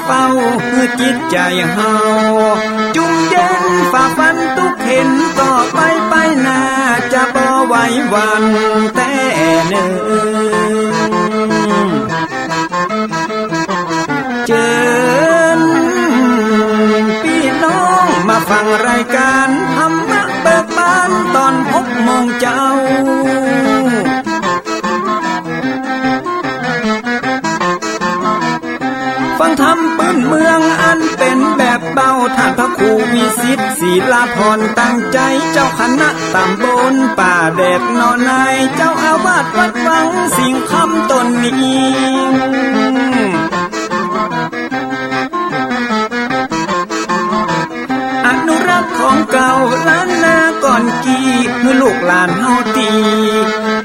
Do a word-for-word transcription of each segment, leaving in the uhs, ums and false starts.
เฝ้าหื้อจิตใจ๋เฮา จุ่มเย็นฝ่าฟันตุ๊กข์เข็ญ ต่อไปไปหน้าจะบ่ไหวหวั่นแต๊เน่อ เจิญปี้น้องมาฟังรายก๋านธรรมะเบิกบานต๋อนหกโมงเจ๊า ฟังธรรมปื๊นเมืองอันเป๋นแบบเบา ต้านพระครูวิสิทธิ์ ศิลาภรณ์ ตั้งใจ๋ เจ้าคณะต๋ำบลป่าแดดหนอใน เจ้าอาวาสวัดวังสิงห์คำต๋นนี้ อนุรักษ์ของเก่าล้านนาก่อนกี้ หื้อลูกหลานเฮาตี้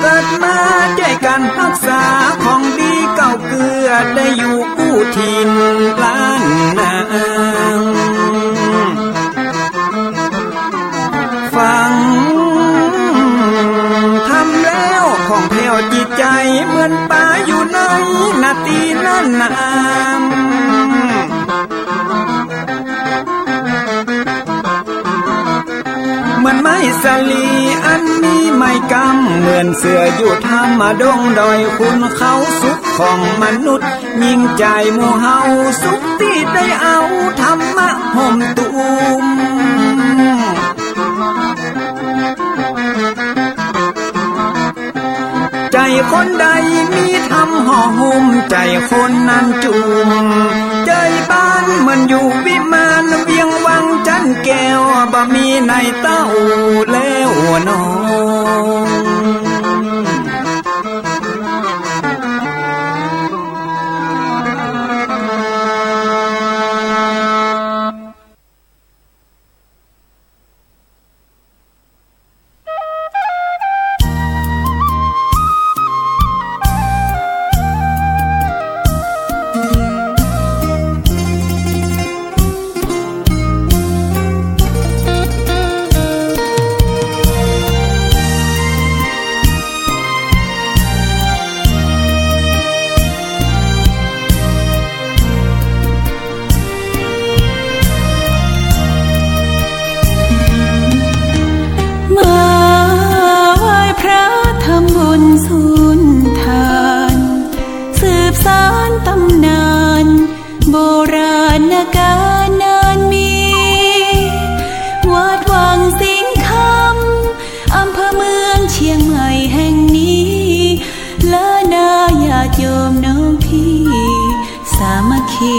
เกิดมา จ้วยกั๋นฮักษาของดีเก่าเกื้อ ได้อยู่กู้ถิ่นล้านนา ฟังธรรมแล้วผ่องแผ้วจิตใจ๋ เหมือนป๋าอยู่ในนาตี้นั้นนา เหมือนไม้สาลีอันมีไม้กำ เหมือนเสื้ออยู่ถ้ำดงดอย ขุนเขาสุขของมนุษย์ ยิ่งใจ๋หมู่เฮาสุขตี้ได้เอาธรรมะห่มตุ้ม ใจ๋คนใดมีธรรมห่อหุ้ม ใจ๋คนนั้นจุ่ม ใจ๋บ้านเหมือนอยู่วิมาน เวียงวังจั๊นแก้ว บ่มีในเต้าแล้วน้อง มาไหว้พระทำบุญสุนทาน สืบสานต๋ำนานโบราณก๋าลนานมี วัดวังสิงห์คำ อำเภอเมืองเชียงใหม่แห่งนี้ ล้านนาญาติโยมน้องพี่ สามัคคี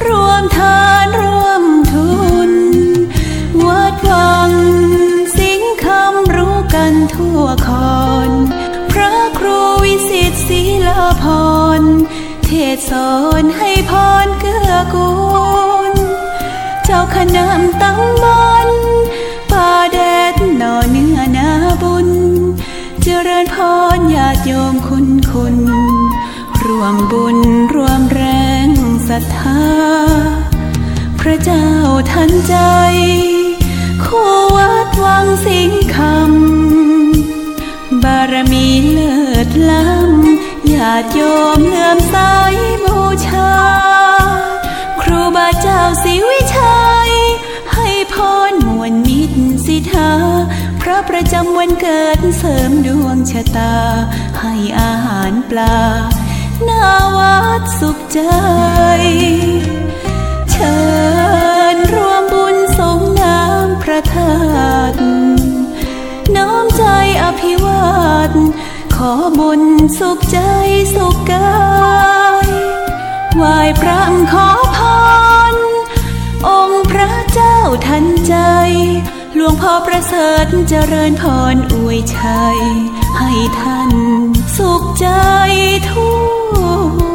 ร่วมทานร่วมทุน วัดวังสิงห์คำรู้กั๋นทั่วคอน พระครูวิสิทธิ์ศิลาภรณ์ เทศน์สอนให้พรเกื้อกูล เจ้าคณะต๋ำบลป่าแดดหน่อเนื้อนาบุญ เจริญพรญาติโยมคุณคุณ ร่วมบุญร่วมแรงศรัทธา พระเจ้าทันใจ คู่วัดวังสิงห์คำ บารมีเลิศล้ำ ญาติโยมเลื่อมใสบูชา ครูบาเจ้าศรีวิชัย ให้พรม่วนมิตรสิทธา พระประจำวันเกิดเสริมดวงชะตา ให้อาหารปลา หน้าวัดสุขใจ เชิญร่วมบุญสรงน้ำพระธาตุ น้อมใจอภิวาท ขอบุญสุขใจสุขกาย ไหว้พระขอพร องค์พระเจ้าทันใจ หลวงพ่อประเสริฐเจริญพรอวยชัย ให้ท่านสุขใจทั่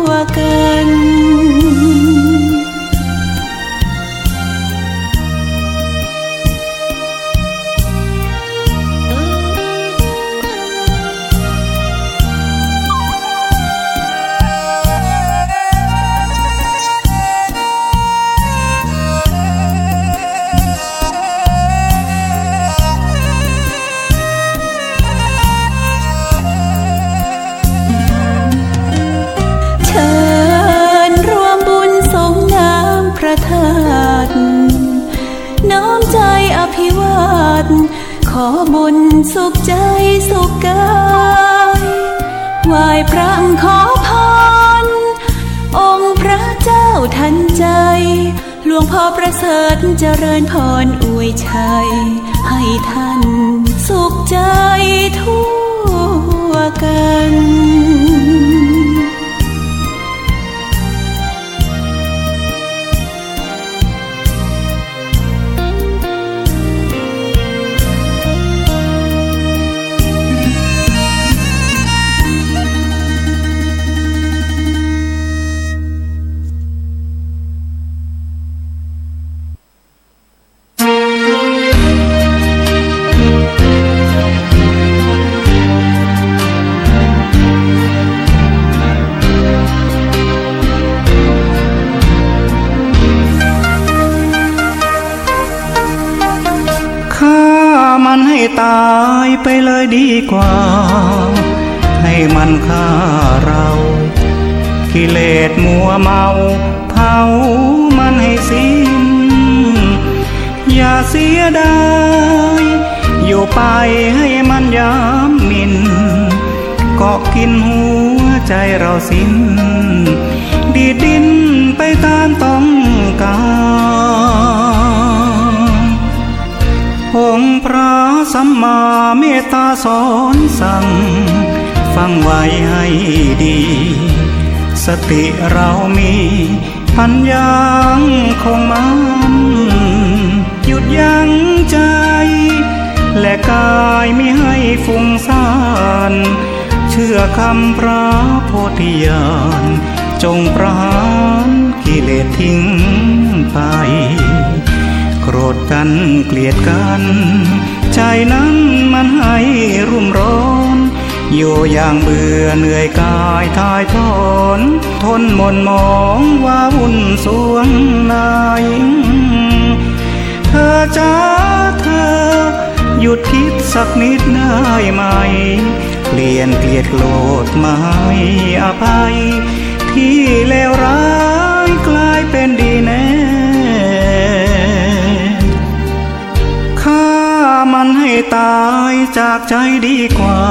วกั๋น เชิญร่วม ขอบุญสุขใจ๋สุขก๋าย ไหว้พระขอพร องค์พระเจ้าทันใจ๋ หลวงพ่อประเสริฐเจริญพรอวยชัย ให้ท่านสุขใจ๋ทั่วกัน ฆ่ามันให้ต๋ายไปเลยดีกว่า ให้มันฆ่าเรา กิเลสมัวเมา เผามันให้สิ้น อย่าเสียดาย อยู่ไปให้มันหยามหมิ่น เกาะกิ๋นหัวใจ๋เราสิ้น ดีดดิ้นไปต๋ามต้องก๋าน องค์พระสัมมาเมตต๋าสอนสั่ง ฟังไว้ให้ดี สติเรามี ปัญญาคงมั่น หยุดยั้งใจ๋ และก๋ายมิให้ฟุ้งซ่าน เชื่อคำพระโพธิญาณ จงประหารกิเลสทิ้งไป โกรธกั๋นเกลียดกั๋น ใจ๋นั้นมันให้รุ่มร้อน อยู่อย่างเบื่อเหนื่อยกายถ่ายถอน ทนหม่นหมองว้าวุ่นสวงใน เธอจ๋าเธอ หยุดคิดสักนิดได้ไหม เปลี่ยนเกลียดโกรธมาให้อภัย ที่เลวร้ายกลายเป็นดีแน่ ฆ่ามันให้ต๋ายจากใจ๋ดีกว่า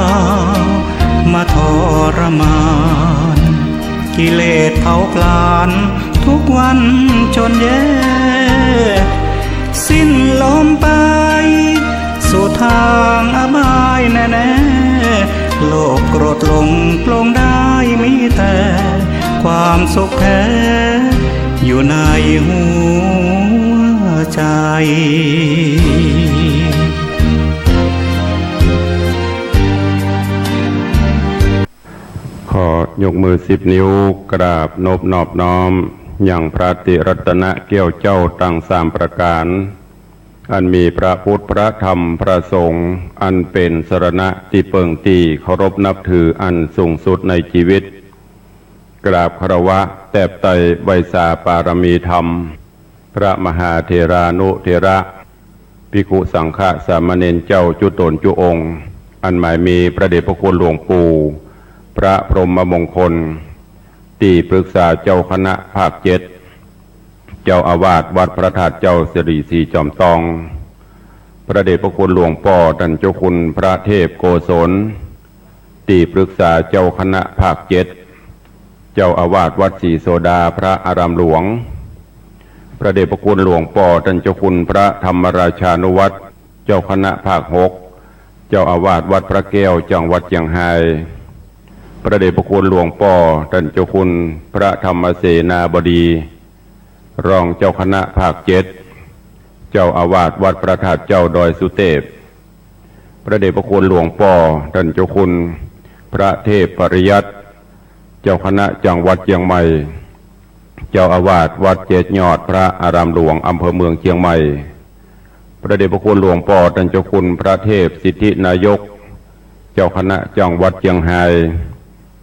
มาทรมาน กิเลสเผาผลาญทุกวันจนแย่ สิ้นลมไป สู่ทางอบายแน่ๆ โลภโกรธหลงปลงได้มีแต่ ความสุขแท้อยู่ในหัวใจ๋ ขอยกมือสิบนิ้วกราบนบนอบน้อมยังพระติรัตนแก้วเจ้าตังสามประก๋าน อันมีพระพุทธ พระธรรม พระสงฆ์ อันเป๋นสรณะตี้เปิงตี้เคารพนับถืออันสูงสุดในจีวิต กราบคารวะแตบไตร่ไหว้สาปารมีธรรม พระมหาเถรานุเถระ ภิกขุสังฆะสามเณรเจ้าจุ๊ต๋นจุ๊องค์ อันหมายมีพระเดชพระคุณหลวงปู่ พระพรหมมงคล ตี้ปรึกษาเจ้าคณะภาคเจ็ด เจ้าอาวาสวัดพระธาตุเจ้าสิริสีจอมตอง พระเดชพระคุณหลวงป้อต้านเจ้าคุณพระเทพโกศล ตี้ปรึกษาเจ้าคณะภาคเจ็ด เจ้าอาวาสวัดศรีโสดาพระอารามหลวง พระเดชพระคุณหลวงป้อต้านเจ้าคุณพระธรรมราชานุวัฒน์ เจ้าคณะภาคหก เจ้าอาวาสวัดพระแก้วจังหวัดเจียงฮาย พระเดชพระคุณหลวงป้อต้านเจ้าคุณพระธรรมเสนาบดี รองเจ้าคณะภาคเจ็ด เจ้าอาวาสวัดพระธาตุเจ้าดอยสุเตพ พระเดชพระคุณหลวงป้อต้านเจ้าคุณพระเทพปริยัติ เจ้าคณะจังหวัดเจียงใหม่ เจ้าอาวาสวัดเจ็ดยอดพระอารามหลวงอำเภอเมืองเจียงใหม่ พระเดชพระคุณหลวงป้อต้านเจ้าคุณพระเทพสิทธินายก เจ้าคณะจังหวัดเจียงฮาย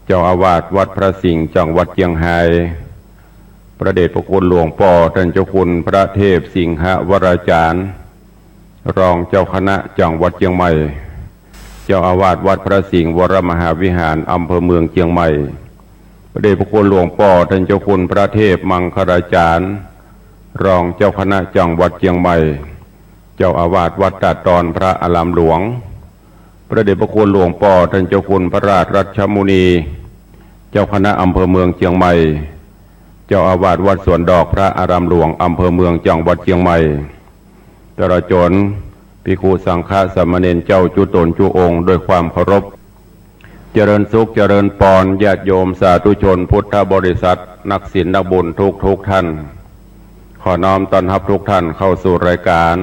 เจ้าอาวาสวัดพระสิงห์จังหวัดเจียงฮาย พระเดชพระคุณหลวงป้อต้านเจ้าคุณพระเทพสิงหวราจารย์ รองเจ้าคณะจังหวัดเจียงใหม่ เจ้าอาวาสวัดพระสิงห์วรมหาวิหารอำเภอเมืองเจียงใหม่ พระเดชพระคุณหลวงป้อต้านเจ้าคุณพระเทพมังคลาจารย์ รองเจ้าคณะจังหวัดเจียงใหม่ เจ้าอาวาสวัดตาดตอนพระอารามหลวง พระเดชพระคุณหลวงป้อต้านเจ้าคุณพระราชรัชมุนี เจ้าคณะอำเภอเมืองเจียงใหม่ เจ้าอาวาสวัดสวนดอกพระอารามหลวงอำเภอเมืองจังหวัดเจียงใหม่ ตลอดจ๋นภิกขุสังฆะสามเณรเจ้าจุ๊ต๋นจุ๊องค์ด้วยความเคารพ เจริญสุขเจริญปอน ญาติโยมสาธุชนพุทธบริษัท นักศีลนักบุญทุกๆ ท่าน ขอน้อมต้อนฮับทุกท่านเข้าสู่รายการ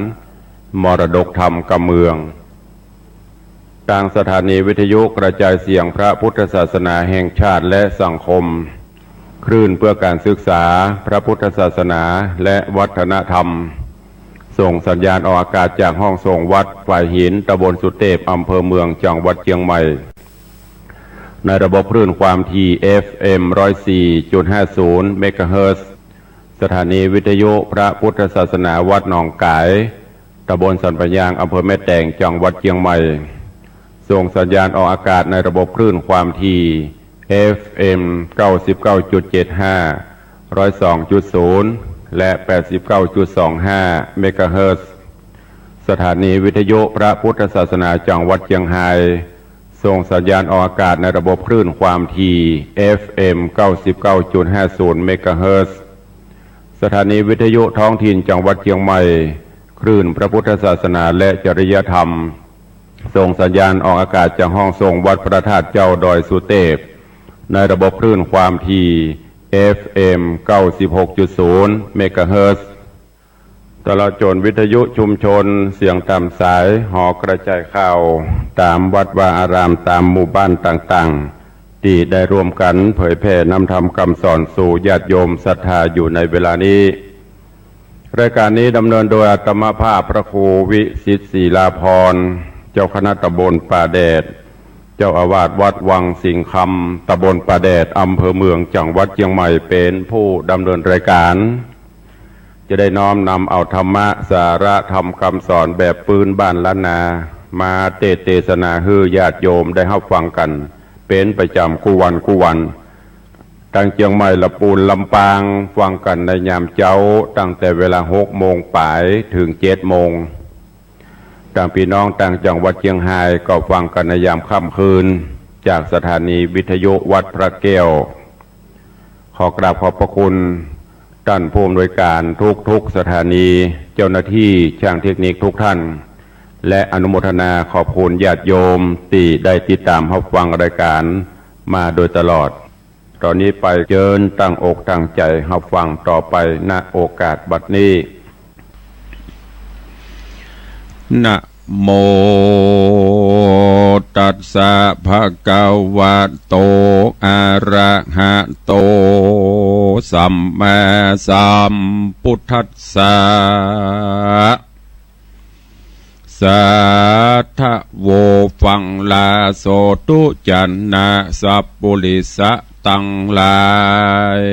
มรดกธรรมกำเมือง ตางสถานีวิทยุกระจายเสียงพระพุทธศาสนาแห่งชาติและสังคม คลื่นเพื่อการศึกษาพระพุทธศาสนาและวัฒนธรรม ส่งสัญญาณออกอากาศจากห้องส่งวัดฝายหิน ตำบลสุเตพ อำเภอเมือง จังหวัดเจียงใหม่ ในระบบคลื่นความถี่ เอฟเอ็ม ร้อยสี่จุดห้าศูนย์ เมกะเฮิรตซ์ สถานีวิทยุพระพุทธศาสนาวัดหนองก๋าย ตำบลสันป่ายยาง อำเภอแม่แตง จังหวัดเจียงใหม่ ส่งสัญญาณออกอากาศในระบบคลื่นความถี่ เอฟเอ็ม เก้าสิบเก้าจุดเจ็ดห้า ร้อยสองจุดศูนย์ และ แปดสิบเก้าจุดสองห้า เมกะเฮิรตซ์ สถานีวิทยุพระพุทธศาสนาจังหวัดเจียงฮาย ส่งสัญญาณออกอากาศในระบบคลื่นความถี่ เอฟเอ็ม เก้าสิบเก้าจุดห้าศูนย์ เมกะเฮิรตซ์ สถานีวิทยุท้องถิ่นจังหวัดเจียงใหม่ คลื่นพระพุทธศาสนาและจริยธรรม ส่งสัญญาณออกอากาศจากห้องส่งวัดพระธาตุเจ้าดอยสุเตพ ในระบบคลื่นความถี่ เอฟเอ็ม เก้าสิบหกจุดศูนย์ เมกะเฮิรตซ์ ตลอดจ๋นวิทยุชุมชนเสียงต๋ามสาย หอกระจายข่าวต๋ามวัดวาอาราม ต๋ามหมู่บ้านต่างๆ ตี้ได้ร่วมกั๋นเผยแผ่นำธรรมกำสอนสู่ญาติโยมศรัทธาอยู่ในเวลานี้ รายการนี้ดำเนินโดยอาตมาภาพพระครูวิสิทธิ์ศิลาภรณ์ เจ้าคณะตำบลป่าแดด เจ้าอาวาสวัดวังสิงห์คำ ตำบลป่าแดด อำเภอเมือง จังหวัดเจียงใหม่ เป๋นผู้ดำเนินรายการ จะได้น้อมนำเอาธรรมะ สาระธรรมกำสอนแบบปื้นบ้านล้านนา มาเตสน์เตสนาหื้อญาติโยมได้ฮับฟังกั๋นเป๋นประจ๋ำกู้วันกู้วัน ตางเจียงใหม่ ละปูน ลำปาง ฟังกั๋นในยามเจ๊า ตั้งแต่เวลาหกโมงป๋ายเถิงเจ็ดโมง ตางปี้น้องตางจังหวัดเจียงฮายก็ฟังกั๋นในยามค่ำคืน จากสถานีวิทยุวัดพระแก้ว ขอกราบขอบพระคุณต้านผู้อำนวยการทุกๆ สถานี เจ้าหน้าตี้ช่างเทคนิคทุกท่าน และอนุโมทนาขอบคุณญาติโยมตี้ได้ติดต๋ามฮับฟังรายการมาโดยตลอด ต๋อนนี้ไปเจิญตั้งอกตั้งใจ๋ฮับฟังต่อไป ณ โอกาสบัดนี้ นะโมตัสสะ ภะคะวะโต อะระหะโต สัมมาสัมพุทธัสสะ สาธะโว ฟังลา โสตุ จะนะ สัปปุริสะตังหลาย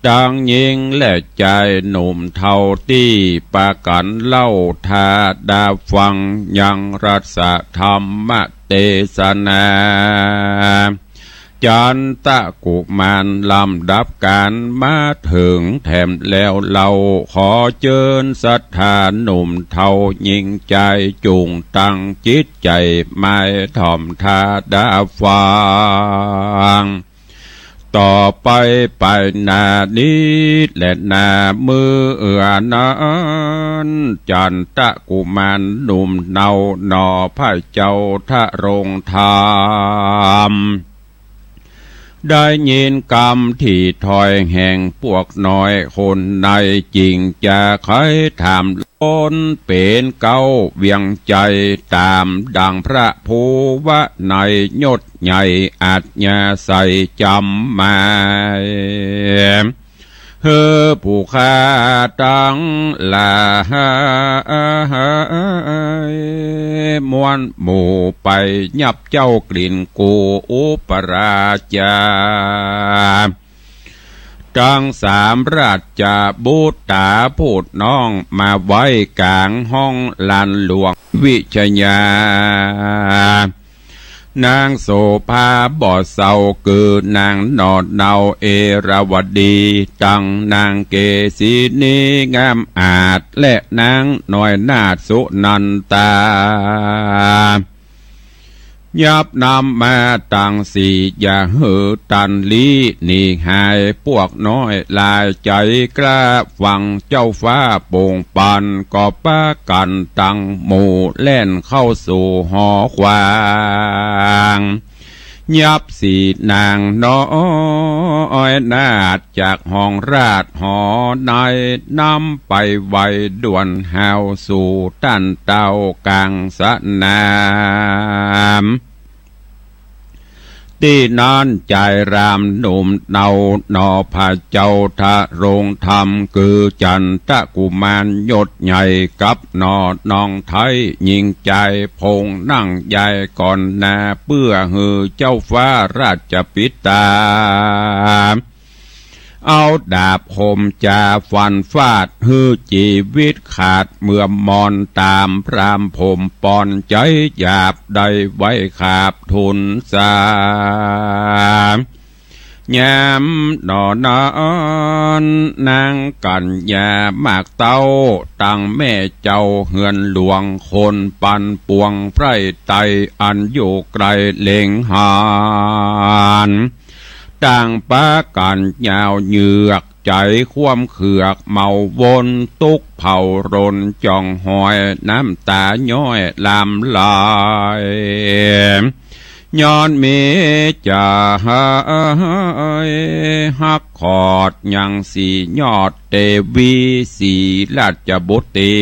ตังญิงและจายหนุ่มเฒ่าตี้ปากั๋นเล่า ถ้าดาฟังยังรัสธรรมเตสนา จันตะกุมารลำดับก๋านมาเถิงแถมแล้วเล่า ขอเจิญศรัทธาหนุ่มเฒ่าญิงจาย จุ่งตั้งจิตใจ๋หมายถ่อมถ้าดาฟัง ต่อไปไปหน้านี้และหน้ามื้อนั้น จันตะกุมารหนุ่มเฒ่าหน่อพระเจ้าทรงธรรม ได้ยินกำตี้ถ้อยแห่งปวกน้อยคนใน จึงจะใค่ถาม ตนเป๋นเก๊าเวียงใจ๋ ต๋ามดังพระภูวะในยศใหญ่อัธยาศัยจ๋ำหมาย หื้อผู้ข้าตังหลาย มวลหมู่ไปยับเจ้ากลิ่นกูอุปราชา ตังสามราชบุตราผู้น้อง มาไว้ก๋างห้องลานหลวงวิชยา นางโสภาบ่เศร้า เกือนางหน่อเนาเอราวดี ตังนางเกสินีงามอาจ และนางน้อยนาถสุนันตา ยับนำมาตังสี่ อย่าหื้อตันลี้หนีหาย พวกน้อยหลายใจ๋กล้าฟังเจ้าฟ้าโป่งปาน ก็ปากั๋นตังหมู่แล่นเข้าสู่หอขวาง ยับสี่นางน้อยนาถจากห้องราชหอใน นำไปไวด่วนหาวสู่ต้านเต้ากลางสนาม ตี้นั้นจายรามหนุ่มเนาหน่อพระเจ้าทะโรงธรรม คือจันตะกุมารยศใหญ่ กับหน่อน้องไท้ญิงจายพงนั่งยายก่อนหน้า เปื้อหื้อเจ้าฟ้าราชปิตา เอาดาบคมจ๋าฟันฟาด หื้อจีวิตขาดเมื่อมอน ต๋ามพราหมณ์ผมปอน ใจ๋หยาบได้ไหว้ขาบทูลสา ยามหน่อนั้นนางกัญญามากเต้า ตังแม่เจ้าเฮือนหลวง คนปันปวงไพร่ไต อันอยู่ไกลเล็งหัน ต่างปากั๋นยาวเหยือก ใจ๋ความเขือกเมาวน ตุ๊กข์เผารนจ่องหอย น้ำต๋าย้อยหลั่งไหล ย้อนมีใจ๋ฮักขอดยังสี่ยอดเตวี สี่ราชบุตรี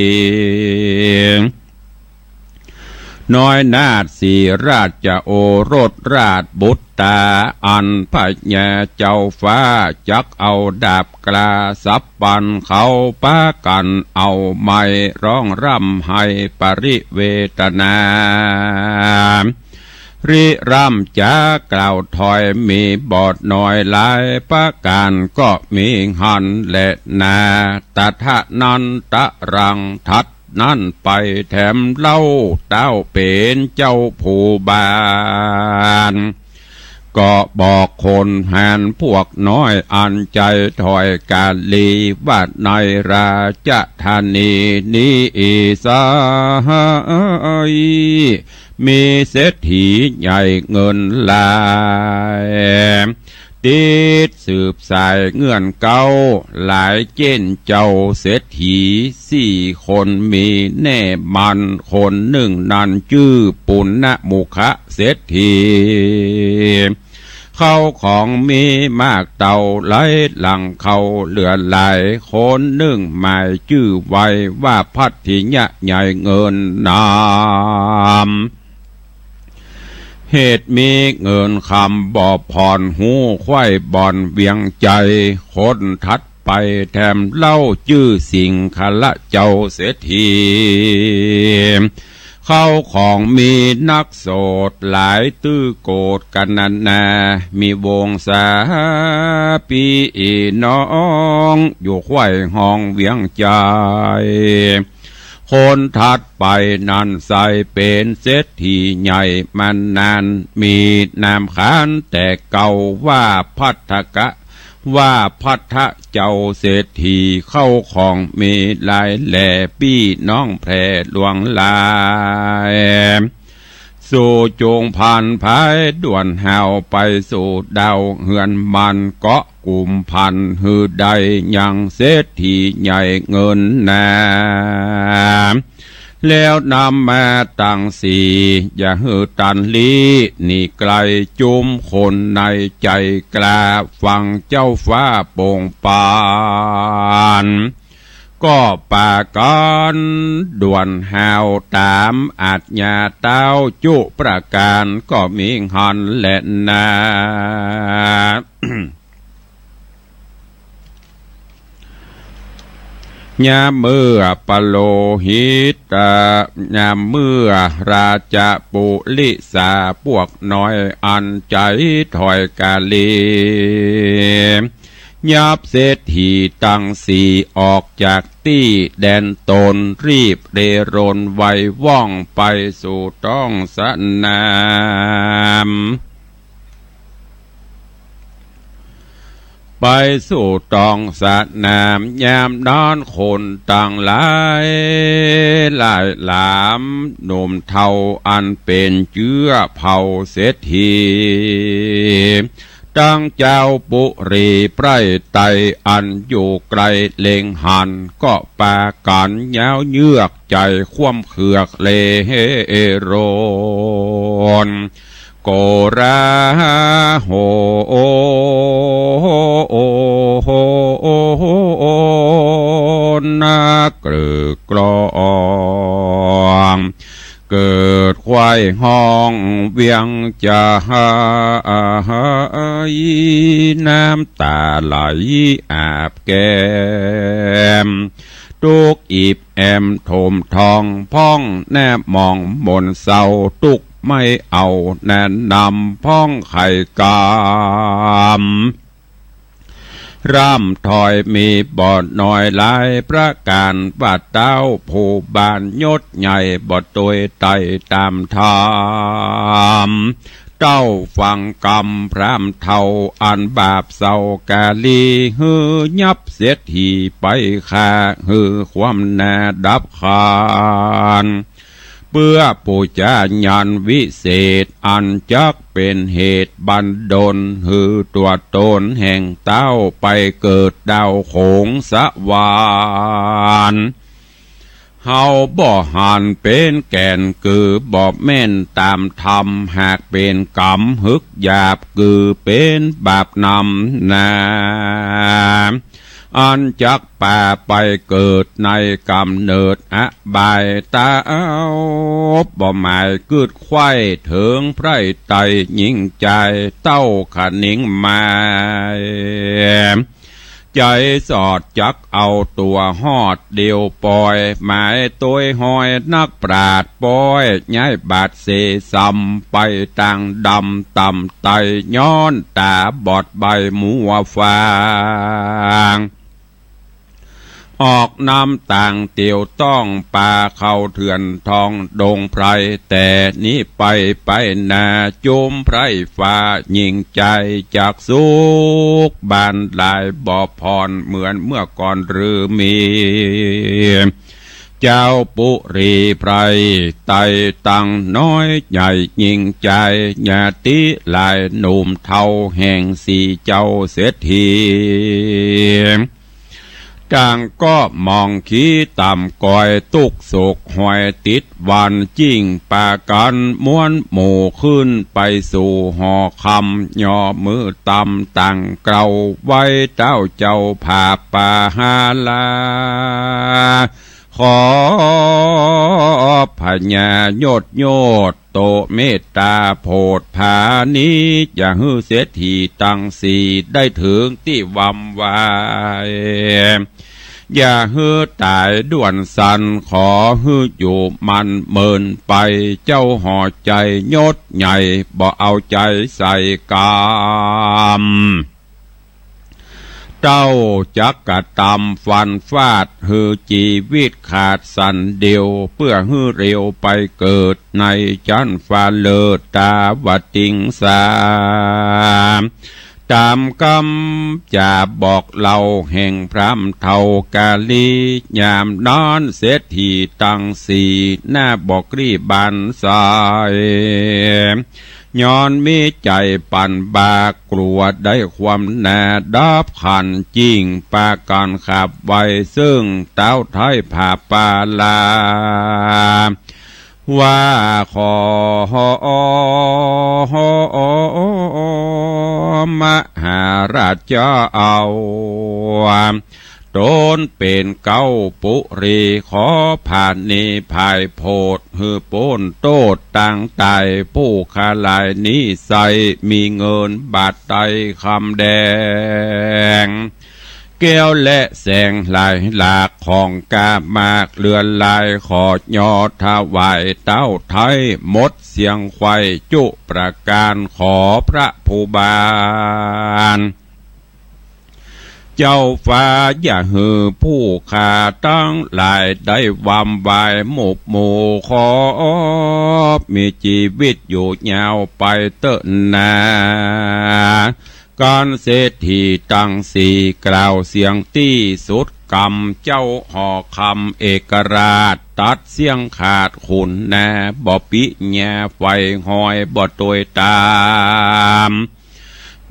น้อยนาถสี่ราชโอรสราชบุตรา อันพญาเจ้าฟ้าจักเอาดาบกล้าสับปัน เขาปากั๋นเอาไมค์ร้องร่ำไห้ปริเวทนา ริร่ำจ๋ากล่าวถอย มีบ่น้อยหลายประก๋าน ก็มีหั้นแลนา ตถานันตะรัง ถัดนั้นไปแถมเล่า เต้าเป๋นเจ้าผู้บาน ก็บอกคนหานพวกน้อย อันใจ๋ถอยกาลี ว่าในราชธานีนี้ อีสาย มีเศรษฐีใหญ่เงินหลาย ติดสืบสายเงื่อนเก๊า หลายเจ้นเจ้าเศรษฐีสี่คน มีแน่มั่นคนนึ่งนั้น จื้อปุณณมุขเศรษฐี เข้าของมีมากเต้าไหลหลั่งเข้าเหลือหลาย คนนึ่งหมายจื้อไว้ว่าภัททิยะใหญ่เงินนาม เหตุมีเงินคำบ่ผ่อน ฮู้ไขว้บ่อนเวียงใจ๋ คนถัดไปแถมเล่า จื้อสิงคละเจ้าเศรษฐี เข้าของมีนักโสดหลาย ตื้อโกฏกันนานา มีวงศาพี่น้อง อยู่ไขว้ห้องเวียงใจ๋ คนถัดไปนั้นใส่เป๋นเศรษฐีใหญ่มานาน มีนามขานแต่เก่าว่าภัททกะ ว่าภัททะเจ้าเศรษฐี เข้าของมีหลายแหล่ ปี้น้องแผ่หลวงหลาย สู่จุงพลันภายด่วนหาวไปสู่ดาวเฮือนมัน เกาะกุมภัณฑ์หื้อได้ยังเศรษฐีใหญ่เงินนา แล้วนำมาตังสี่ อย่าหื้อตันลี้หนีไกล จุมคนในใจ๋กล้าฟังเจ้าฟ้าโป่งปาน ก็ปากั๋นด่วนหาวต๋ามอาชญาเต้าจุประก๋าน ก็มีหั้นแลนา ยามเมื่อปโลหิตะ ยามเมื่อราชปุริสา พวกน้อยอันใจ๋ถอยกาลี ยับเศรษฐีตังสี่ออกจากตี้แดนตน รีบเรโรนไวว่องไปสู่ต๊องสนาม ไปสู่ต๊องสนาม ยามนั้นคนตังหลายหลายหลาม หนุ่มเฒ่าอันเป๋นเจื้อเผ่าเศรษฐี ตังเจ้าปุรีไพร่ไตรอันอยู่ไกลเล็งหัน ก็ปากั๋นย้าวเยือกใจ๋คว่ำเคือกเรโรน โกลาโหลนักกึกก้อง เกิดควายฮ้องเวียงจา น้ำต๋าไหลอาบแก้ม ตุ๊กอิบแอมโถมทองพ่อง แนบหมองหม่นเศร้า ตุ๊กไม่เอาแนะนำพ่องไขกำ ร่ำถอยมีบ่น้อยหลายประก๋าน ว่าเต้าผู้บ้านยศใหญ่บ่ตวยไต่ต๋ามธรรม เต้าฟังกำพราหมณ์เฒ่าอันบาปเศร้ากาลี หื้อยับเศรษฐีไปฆ่า หื้อความหน้าดับคาน เปื้อปู๋จาญาณวิเศษ อันจักเป๋นเหตุบันดล หื้อตั๋วต๋นแห่งเต้าไปเกิดดาวโขงสวรรค์ เฮาบ่หันเป๋นแก่น กือบ่แม่นต๋ามธรรม หากเป๋นกำหึกหยาบ กือเป๋นบาปนำหนา อันจักปาไปเกิดในก๋ำเนิดอบาย เต้าบ่หมายกึ๊ดใค่เถิงไพร่ไตรยิ่งใจ๋ เต้าคะนิงหมาย ใจ๋สอดจักเอาตั๋วฮอดเดี่ยวปอย หมายตวยฮอยนักปราชญ์ป้อย ย้ายบาดเสสำไปตางดำต่ำไต ย้อนต๋าบอดใบ้มัวฟัง ออกนำตางเตียวต้อง ปาเข้าเถื่อนทองดงไพร แต่นี้ไปไปหน้า จุมไพร่ฟ้ายิ่งใจ๋ จักสุขบานหลายบ่ผ่อน เหมือนเมื่อก่อนหรือมี เจ้าปุรีไพร่ไตรตังน้อยใหญ่ยิ่งใจ๋ ญาติหลายหนุ่มเฒ่าแห่งสี่เจ้าเศรษฐี ต่างก็มองขี้ต่ำกอย ตุ๊กข์โศกหอยติดวัน จึ่งปากั๋นม้วนหมู่ขึ้นไปสู่หอคำ ย่อมือตำต่างเกลา ไหว้เต้าเจ้าผาปาหารา ขอพญายศโยธโตเมตต๋าโผดผานี้ จะหื้อเศรษฐีตังสี่ได้เถิงตี้วำไว อย่าหื้อต๋ายด่วนสัน ขอหื้ออยู่มันเมินไป เจ้าหอใจ๋ยศใหญ่ บ่เอาใจ๋ใส่กำ เต้าจักกระตำฟันฟาด หื้อจีวิตขาดสันเดียว เปื้อหื้อเร็วไปเกิดในจั๊นฟ้าเลิศตาวติงสา ต๋ามกำจ๋าบอกเล่าแห่งพราหมณ์เฒ่ากาลี ยามนั้นเศรษฐีตังสี่ หน้าบ่กรี้บานใส ย้อนมีใจ๋ปั่นบาก กลัวได้ความหน้าดับขัน จึ่งปากั๋นขับไว เซิ่งเต้าไท้ผาปาลา ว่าขอมหาราชเจ้า ต๋นเป๋นเก๊าปุรี ขอผาณีผายโผด หื้อป๊นโต้ษตางต๋าย ผู้ข้าหลายนี้ไส้ มีเงินบาทไตรคำแดง แก้วและแสงหลายหลาก ของกล้ามากเลื่อนลาย ขอยอถวายเต้าไท้ หมดเสี้ยงไขว้จุประก๋าน ขอพระผู้บาน เจ้าฟ้าอย่าหื้อผู้ข้าตังหลายได้วำวายหมกหมู่ ขอมีจีวิตอยู่ยาวไปเต๊อะนา กันเศรษฐีตังสี่กล่าวเสียงตี้สุดกำ เจ้าหอคำเอกราชตัดเสี้ยงขาดขุนนา บ่ปิญาไฟหอยบ่ตวยต๋าม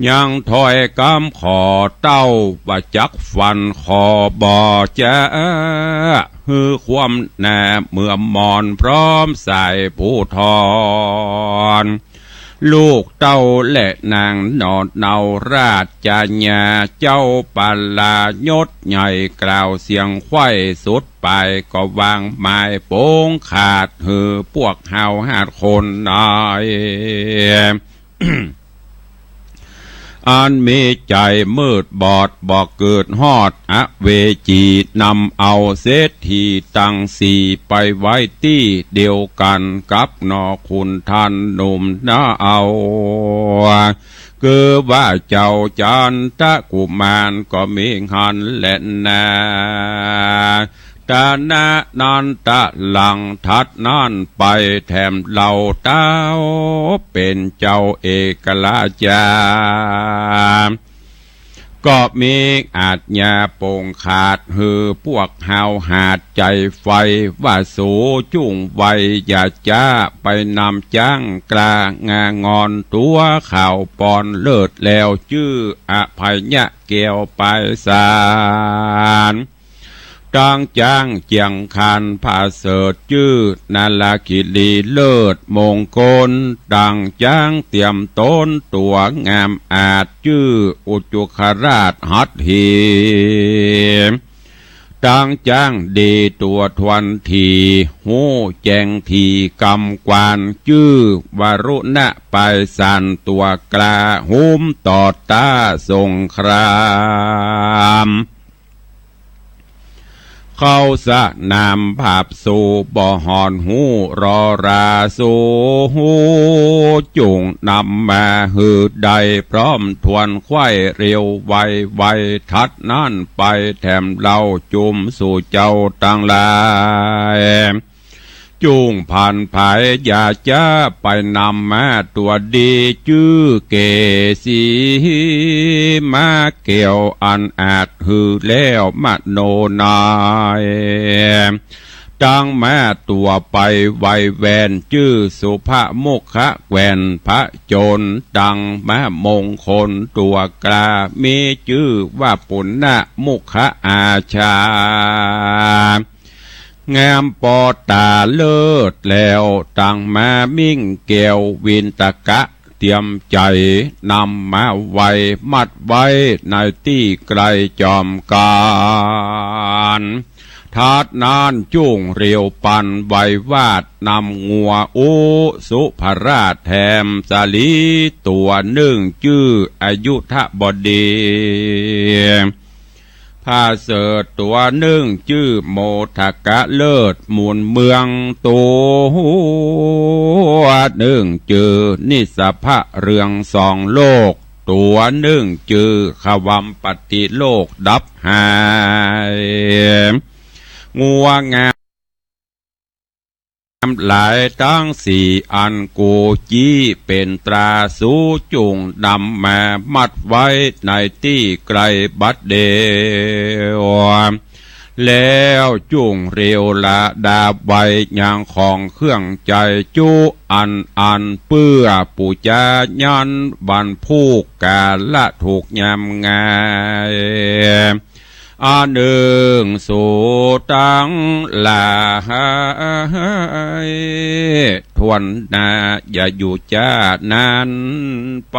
ยังถ้อยกำขอเต้าว่าจักฟันขอบ่จะ หื้อความนาเมื่อมอนพร้อมสายผู้ทอน ลูกเต้าและนางหนอเนาราชญา เจ้าปลายศใหญ่กล่าวเสียงไขว้สุดปาย ก็วางหมายปงขาดหื้อพวกเฮาหาดคนน้อย อันมีใจ๋มืดบอดบ่เกิดฮอดอเวจี นำเอาเศรษฐีตังสี่ไปไว้ตี้เดียวกั๋นกับหนอขุนท่านหนุ่มนาเอา คือว่าเจ้าจันทกุมารก็มีหั้นแลนา ตะนะนั้นตะหลังถัดนั้นไปแถมเล่าเต้าเป๋นเจ้าเอกราชา ก็มีอาชญาปงขาดหื้อพวกเฮาหาดใจ๋ไฟ ว่าสูจุ่งไวอย่าจ๊าไปนำจ๊างกล้างางอนตั๋วข่าวปอนเลิศแล้วจื้ออภัยยะแก้วปายสาร ตังจ๊างเจียงคานผาเสริฐจื้อนาราคิรีเลิศมงคล ตังจ๊างเตรียมต๋นตั๋วงามอาจจื้ออุจุคราชหัตถี ตังจ๊างดีตั๋วทวนที ฮู้แจ้งทีกำกวานจื้อวรุณะปายสารตั๋วกล้าหุ้มต่อต้าสงคราม เข้าสนามผาบสู่บ่หอนฮู้รอราสู่ ฮู้จุ่งนำมาหื้อได้พร้อมทวนไขว้เร็วไวไว ถัดนั้นไปแถมเล่าจุ่มสู่เจ้าตังหลาย จุ่งผันผายอย่าจ๊าไปนำม้าตั๋วดีจื้อเกสี ม้าแก้วอันอาจหื้อแล้วมโนนาย ตังม้าตั๋วไปไวแว่นจื้อสุภมุขแก่นผจญ ตังม้ามงคลตั๋วกล้ามีจื้อว่าปุณณมุขอาชา งามปอต๋าเลิศแล้ว ตังม้ามิ่งแก้ววินตกะเตรียมใจ๋ นำมาไว้มัดไว้ในตี้ไกลจอมกาน ถัดนั้นจุ่งเร็วปันไววาด นำงัวอุสุภราชแถมสาลีตั๋วนึ่งจื้ออยุธบดี ผาเสริฐตั๋วนึ่งจื้อโมทกะเลิศหมุนเมือง ตั๋วนึ่งจื้อนิสสะพะเรืองสองโลก ตั๋วนึ่งจื้อขวัมปติโลกดับหาย งัวงาม หลายตังสี่อันกูจี้เป๋นตราสูจุ่งนำมามัดไว้ในตี้ไกลบัดเดียว แล้วจุ่งเร็วละดาบไวยังของเครื่องใจ๋จุอันอันเปื้อปู๋จายันวันพูกกาละถูกยามงาย อันนึ่งสูตังหลายถ้วนหน้าอย่าอยู่จ้านั้นไป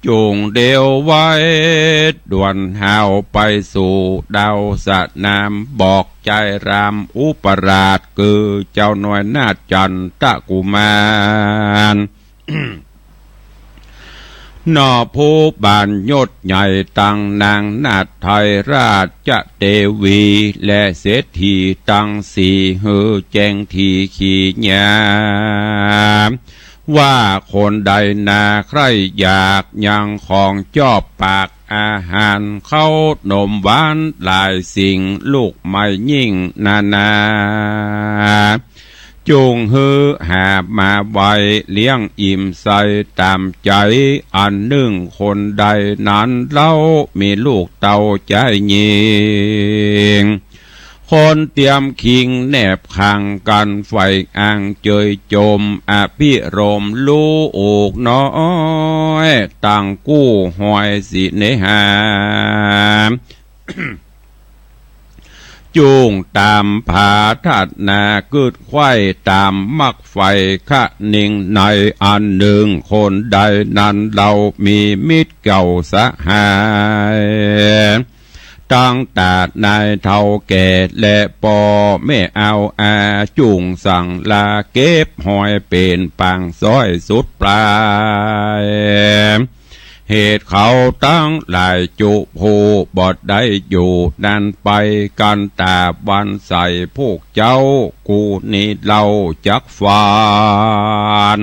จุ่งเดียวไว้ด่วนหาวไปสู่ดาวสนาม บอกใจ๋รามอุปราชคือเจ้าน้อยนาถจันทกุมาร หน่อผู้บานยศใหญ่ตังนางนาถไทยราชเตวี และเศรษฐีตังสี่หื้อแจ้งทีขีญา ว่าคนใดนาใคร่อยากยังของจอบปาก อาหาร ข้าวหนมหวานหลายสิ่ง ลูกไม้ยิ่งนานา จุ่งหื้อหามาไว้ เลี้ยงอิ่มใส่ต๋ามใจ๋ อันนึ่งคนใดนั้นเล่า มีลูกเต้าจายญิง คนเตียมคิงแนบข้างกั๋น ใฝ่อ่างเจยจม อภิรมย์ลูกน้อย ตังกู้ฮอยสิเนหา จุ่งต๋ามผาถนา กึ๊ดไขว้ต๋ามมักใฝ่ คะนิงในอันนึ่ง คนใดนั้นเล่า มีมิตรเก่าสหาย ตังต๋านายเฒ่าแก่ และป้อแม่เอาอา จุ่งสั่งลาเก็บฮอย เป๋นปางซ้อยสุดปลาย เหตุเขาตังหลายจุผู้ บ่ได้อยู่นั้นไป กั๋นต๋าวันใส พวกเจ้ากู้นี้เล่าจักฟัน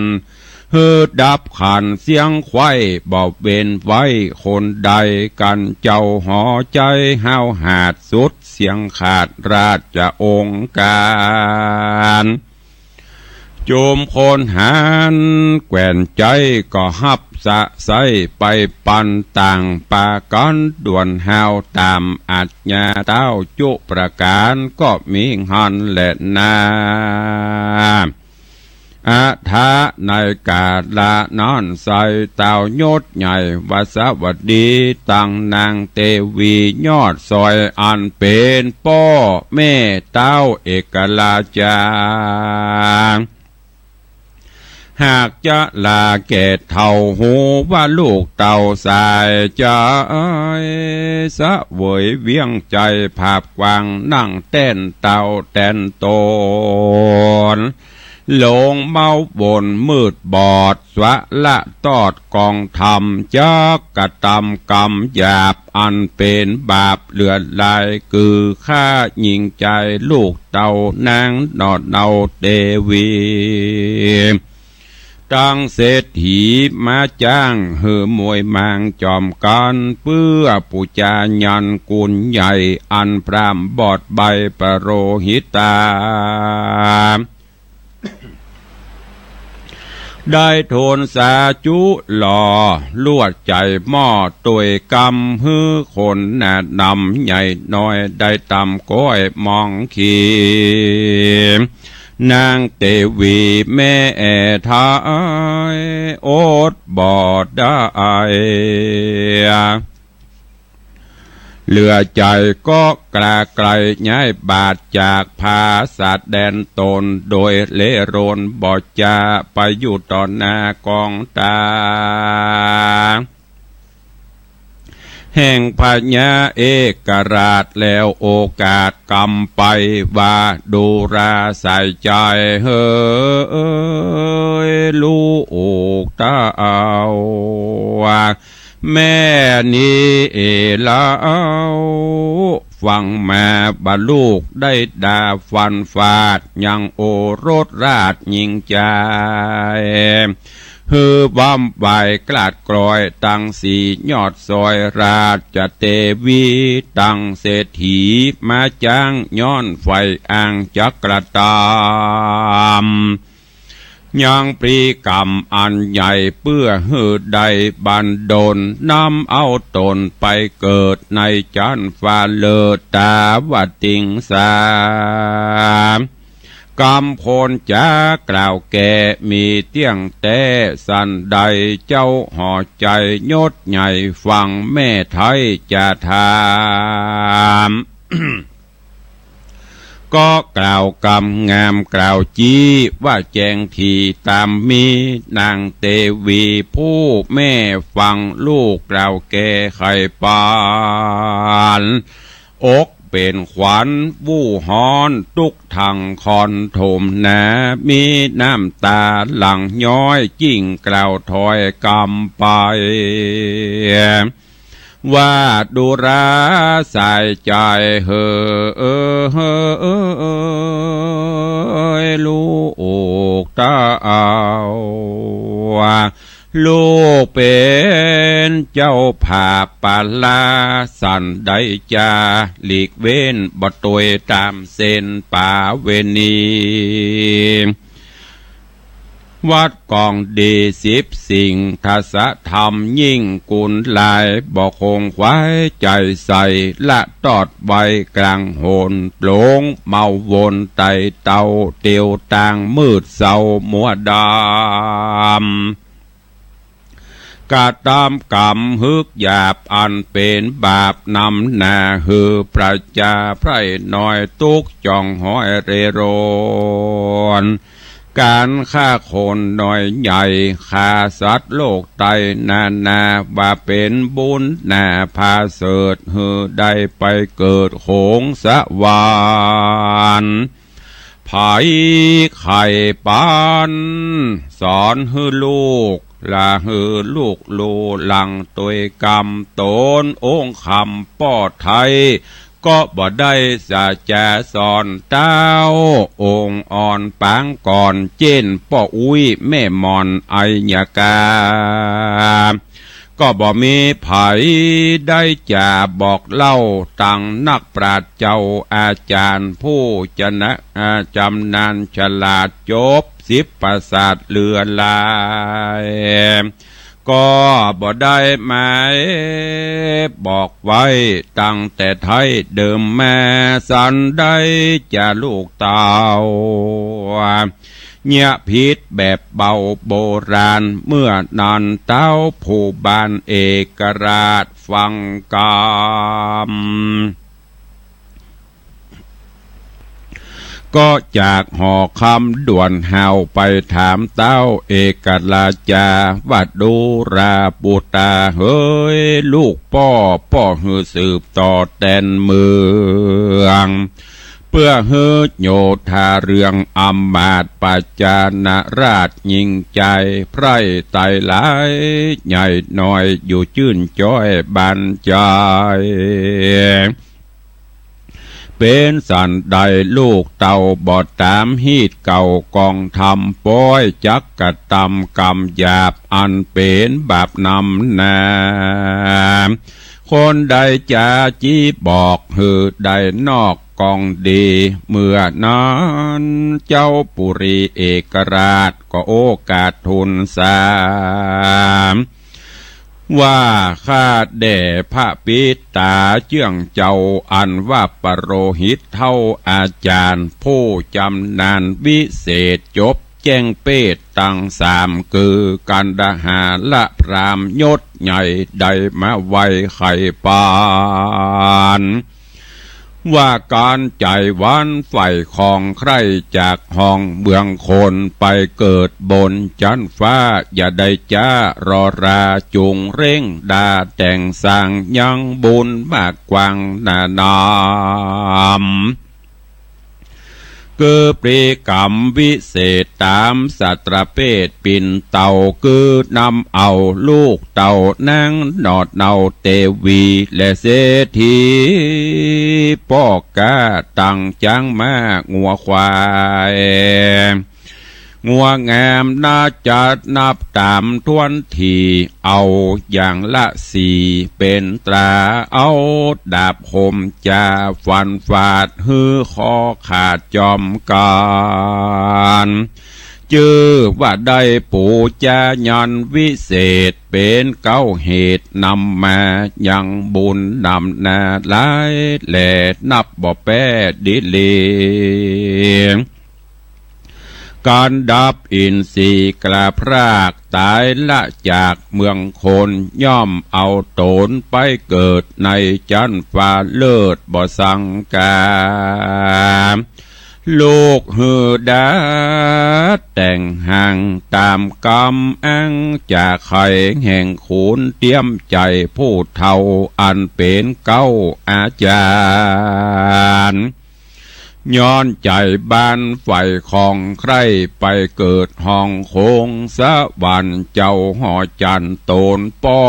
หื้อดับขันเสี้ยงไขว้ บ่เว้นไว้คนใด กั๋นเจ้าหอใจ๋ห้าวหาดสุด เสียงขาดราชองค์ก๋าน จุมคนหันแขวนใจ๋ ก็ฮับสะใส้ไปปัน ต่างปากั๋นด่วนห้าว ต๋ามอาญาเต้าจุประก๋าน ก็มีหั้นแลนา อาถะในก๋าละนั้นไส้ เต้ายศใหญ่วสวัสดี ตังนางเตวียอดซอย อันเป๋นป้อแม่เต้าเอกราชา หากจะลาแก่เฒ่า ฮู้ว่าลูกเต้าสายใจ๋ เสวยเวียงใจ๋ผาบกว้าง นั่งแต้นเต้าแต้นต๋น หลงเมาบนมืดบอด สละตอดกองธรรม จักกระตำกรรมหยาบ อันเป๋นบาปเหลือหลาย คือฆ่าญิงใจ๋ลูกเต้านางหนอเนาเตวี ตังเศรษฐีมาจ้าง หื้อมวยมางจอมกั๋น เปื้อปู๋จายันกุณใหญ่ อันพราหมณ์บอดใบ้ปโรหิตา ได้ทูลสาจุหล่อ ลวดใจ๋หม้อตวยกำ หื้อคนหน้านำใหญ่น้อย ได้ตำก้อยมองขี นางเตวีแม่ไท้ อดบ่ได้ เหลือใจ๋ก็กล้าไกล ย้ายบาทจากผาสัตว์แดนต๋น โดยเล่ร่อนบ่จะไปอยู่ต่อหน้ากองตา แห่งพญาเอกราช แล้วโอกาสกำไปว่า ดูราสายใจ๋เหย ลูกเต้า แม่นี้เอเล่า ฟังมาบ่าลูกได้ด่าฟันฟาด ยังโอรสราชญิงใจ๋ หื้อวำไหว้กราดกรอย ตังสี่ยอดซอยราชเตวี ตังเศรษฐีมาจ้าง ย้อนใฝ่อ้างจักกระตำ ยังปรีกรรมอันใหญ่ เปื้อหื้อได้บันดล นำเอาต๋นไปเกิด ในจั๊นฟ้าเลิศตาวติงสา กำคนจากล่าวแก่ มีเตี้ยงแต๊สันใด เจ้าหอใจ๋ยศใหญ่ ฟังแม่ไท้จะถาม ก็กล่าวกำงามกล่าวจี้ ว่าแจ้งถี่ต๋ามมี นางเตวีผู้แม่ฟัง ลูกกล่าวแก่ไขปาน อกเป๋นขวัญ วู่ฮ้อนตุ๊กทังคอนถมหนา มีน้ำต๋าหลั่งย้อย ยิ่งกล่าวถอยกำไป ว่าดูราสายใจ๋เหย ลูกเต้า ลูกเป๋นเจ้าผาปปาลา สันใดจาหลีกเว้น บ่ตวยต๋ามเส้นปาเวณี วัดกองดีสิบสิ่ง ทศธรรมยิ่งกู๋นหลาย บ่คงไขว้ใจ๋ใส่ ละตอดไว้ก๋างหน หลงเมาวนไต่เต้า เตียวตางมืดเศร้ามัวดำ กระตำก๋รรมหึกหยาบ อันเป๋นบาปนำหน้า หื้อประจาไพร่น้อย ตุ๊กข์จ่องหอยเร่ร่อน ก๋านฆ่าคนน้อยใหญ่ ฆ่าสัตว์โลกไตนานา ว่าเป๋นบุญหน้าผาเสริฐ หื้อได้ไปเกิดโขงสวรรค์ ใผใค่ปรารถนา สอนหื้อลูกละ หื้อลูกฮู้หลังตวยกำ ต๋นองค์คำป้อไท้ ก็บ่ได้สาจาสอนเต้า องค์อ่อนปางก่อน เจ้นป้ออุ๊ยแม่หม่อนอัยยกา ก็บ่มีใผได้จ๋าบอกเล่า ตังนักปราชญ์เจ้าอาจ๋ารย์ ผู้จะนะ อา จำนาญฉลาด จบสิบประสาทเหลือหลาย ก็บ่ได้หมายบอกไว้ ตั้งแต่ไท้เดิมมา สันใดจาลูกเต้า เยียะผิดแบบเบาโบราณ เมื่อนั้นเต้าผู้บ้านเอกราชฟังกำ ก็จากหอคำด่วนห่าวไปถามเต้าเอกราชจา ว่าดูราปุตตาเหย ลูกป้อ ป้อหื้อสืบต่อแตนเมือง เปื้อหื้อโยธาเรื่องอำมาตย์ปัจจานะราชยิ่งใจ๋ ไพร่ไตรหลายใหญ่น้อย อยู่จื้นจ้อยบันจาย เป๋นสันใดลูกเต้าบ่ต๋ามฮีตเก่า กองธรรมป๊อย จักกระตำกรรมหยาบ อันเป๋นบาปนำหน้า คนใดจาจี้บอก หื้อได้นอกกองดี เมื่อนั้นเจ้าปุรีเอกราช ก็โอกาสทูลสา ว่าข้าแด่พระปิตตาเจื้องเจ้า อันว่าปโรหิตเฒ่าอาจ๋ารย์ ผู้จำนาญวิเศษ จบแจ้งเปดตังสาม คือกันดหาละพราหมณ์ยศใหญ่ ได้มาไหว้ไขว่ปาน ว่าก๋านใจ๋หวั่นใฝ่ของใคร่จากห้องเมืองคน ไปเกิดบนจั๊นฟ้า อย่าได้จ๊ารอรา จุ่งเร่งดาแต่งสร้าง ยังบุญมากกว้างหนานำ คือปรีกรรมวิเศษต๋ามสัตว์ประเภทปิ่นเต่า คือนำเอาลูกเต้านางหนอดเนาเตวี และเศรษฐีป้อก๊า ตังจ๊างม้างัวควาย งัวงามนาจัดนับต๋ามถ้วนถี่ เอาอย่างละสี่เป๋นตรา เอาดาบคมจ๋าฟันฟาด หื้อคอขาดจอมกั๋น จื้อว่าได้ปู๋จายันวิเศษ เป๋นเก๊าเหตุนำมา ยังบุญนำหน้าหลาย แลนับบ่แป๊ดีหลี ก๋านดับอินทรีย์กล้าพราก ต๋ายละจากเมืองคน ย่อมเอาต๋นไปเกิดในจั๊นฟ้าเลิศบ่สังกา ลูกหื้อดาแต่งห้างต๋ามกำอ้าง จ๋าใค่แห่งขุนเตียมใจ๋ผู้เฒ่า อันเป๋นเก๊าอาจ๋ารย์ ย้อนใจ๋บานใฝ่ของใคร่ ไปเกิดห้องโขงสวรรค์ เจ้าหอจันทร์ต๋นป้อ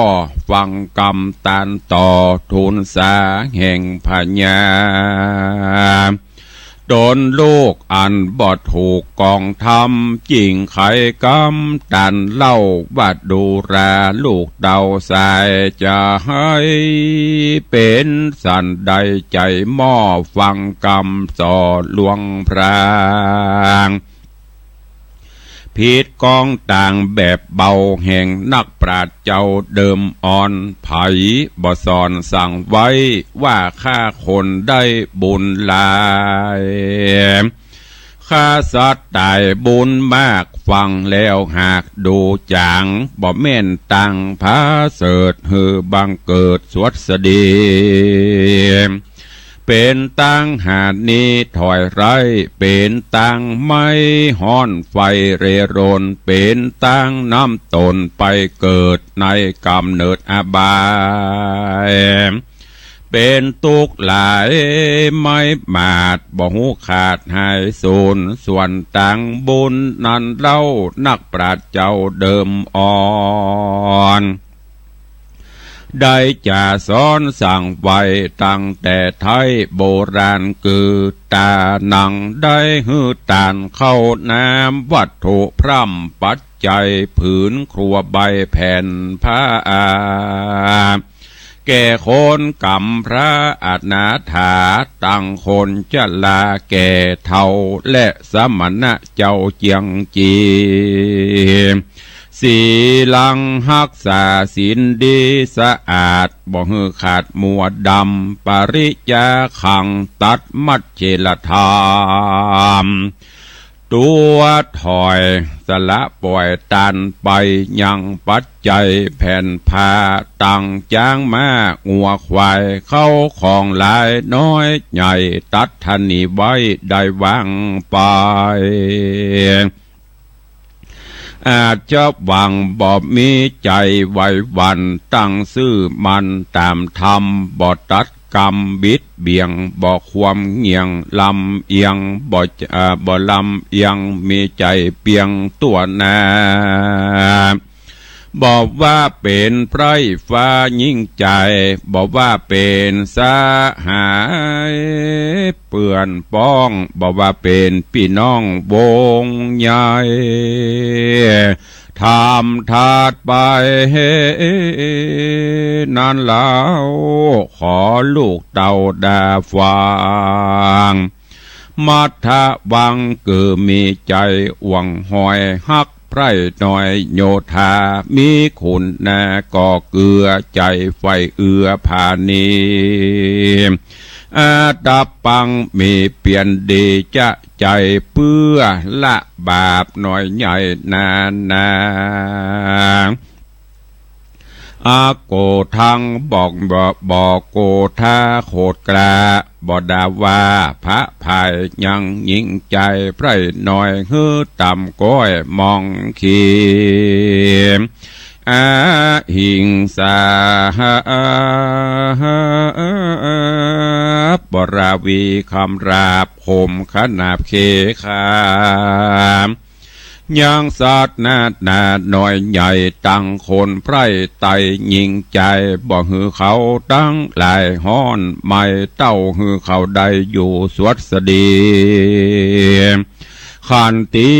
ฟังกำตานต่อ ทูลสาแห่งพญา ต๋นลูกอันบ่ถูกกองธรรม จิ่งไขกำตันเล่าว่าดูราลูกเต้าสาย จะหื้อเป๋นสันใดใจ๋หม้อฟังกำสอนหลวงพระ ผิดกองต่างแบบเบาแห่งนักปราชญ์เจ้าเดิมอ่อน ใผบ่สอนสั่งไว้ว่าข้าคนได้บุญหลาย ข้าสัตว์ต๋ายบุญมาก ฟังแล้วหากดูจ๋าง บ่แม่นตังผาเสริฐ หื้อบังเกิดสวัสดี เป๋นตังหาหนีถอยไร้ เป๋นตังไหม้ฮ้อนไฟเร่ร่อน เป๋นตังน้ำตนไปเกิดในก๋ำเนิดอบาย เป๋นตุ๊กข์หลายไม้หมาด บ่ฮู้ขาดหายสูญ ส่วนตังบุญนั้นเล่า นักปราชญ์เจ้าเดิมอ่อน ได้จะสอนสั่งไว้ตั้งแต่ไท้โบราณ คือต๋านังได้หื้อตานข้าวน้ำ วัตถุพร่ำปัจจัย ผืนครัวใบแผ่นผ้า แก่คนกำพร้าอนาถา ตังคนชราแก่เฒ่า และสมณะเจ้าเจียงจี ศีลังฮักษาศีลดีสะอาด บ่หื้อขาดมัวดำ ปริจจาคังตัดมัชฌิลธรรม ตั๋วถอยสละป่อยตานไป ยังปัจจัยแผ่นผ้า ตังจ๊างม้างัวควาย เข้าของหลายน้อยใหญ่ ตัดถนีไว้ได้วางไป อาจจะหวังบ่มีใจ๋ไหวหวั่น ตั้งซื่อมั่นต๋ามธรรม บ่ตัดกำบิดเบี่ยง บ่ความเหงี่ยงลำเอียง บ่ เอ่อ บ่ลำเอียง มีใจ๋เปียงตั๋วนา บ่ว่าเป๋นไพร่ฟ้ายิ่งใจ๋ บ่ว่าเป๋นสหายเปื้อนป้อง บ่ว่าเป๋นปี้น้องวงใหญ่ ธรรมถัดไปนั้นเล่า ขอลูกเต้าได้ฟัง มัทธวังคือมีใจ๋อ่วงหอย ฮักใผร่น้อยโยธา มีคุณนาก็เกื้อใจ๋ใฝ่เอื้อผาณี อาตปังมีเปียรดีจะใจ๋ เปื้อละบาปน้อยใหญ่นานา อโกทังบอกบ่ บ่โกธาโขดกล้า บ่ด่าว่าพระภายยังยิ่งใจ๋ ใผร่น้อยหื้อต่ำก้อยมองขี อหิงสา บ่ราวีคำราบคมขนาบเคขาม ยังสัตว์นานาน้อยใหญ่ ตังคนใผร่ไตยิ่งใจ๋ บ่หื้อเขาตังหลายฮ้อนไหม้ เต้าหื้อเขาได้อยู่สวัสดี ขันติ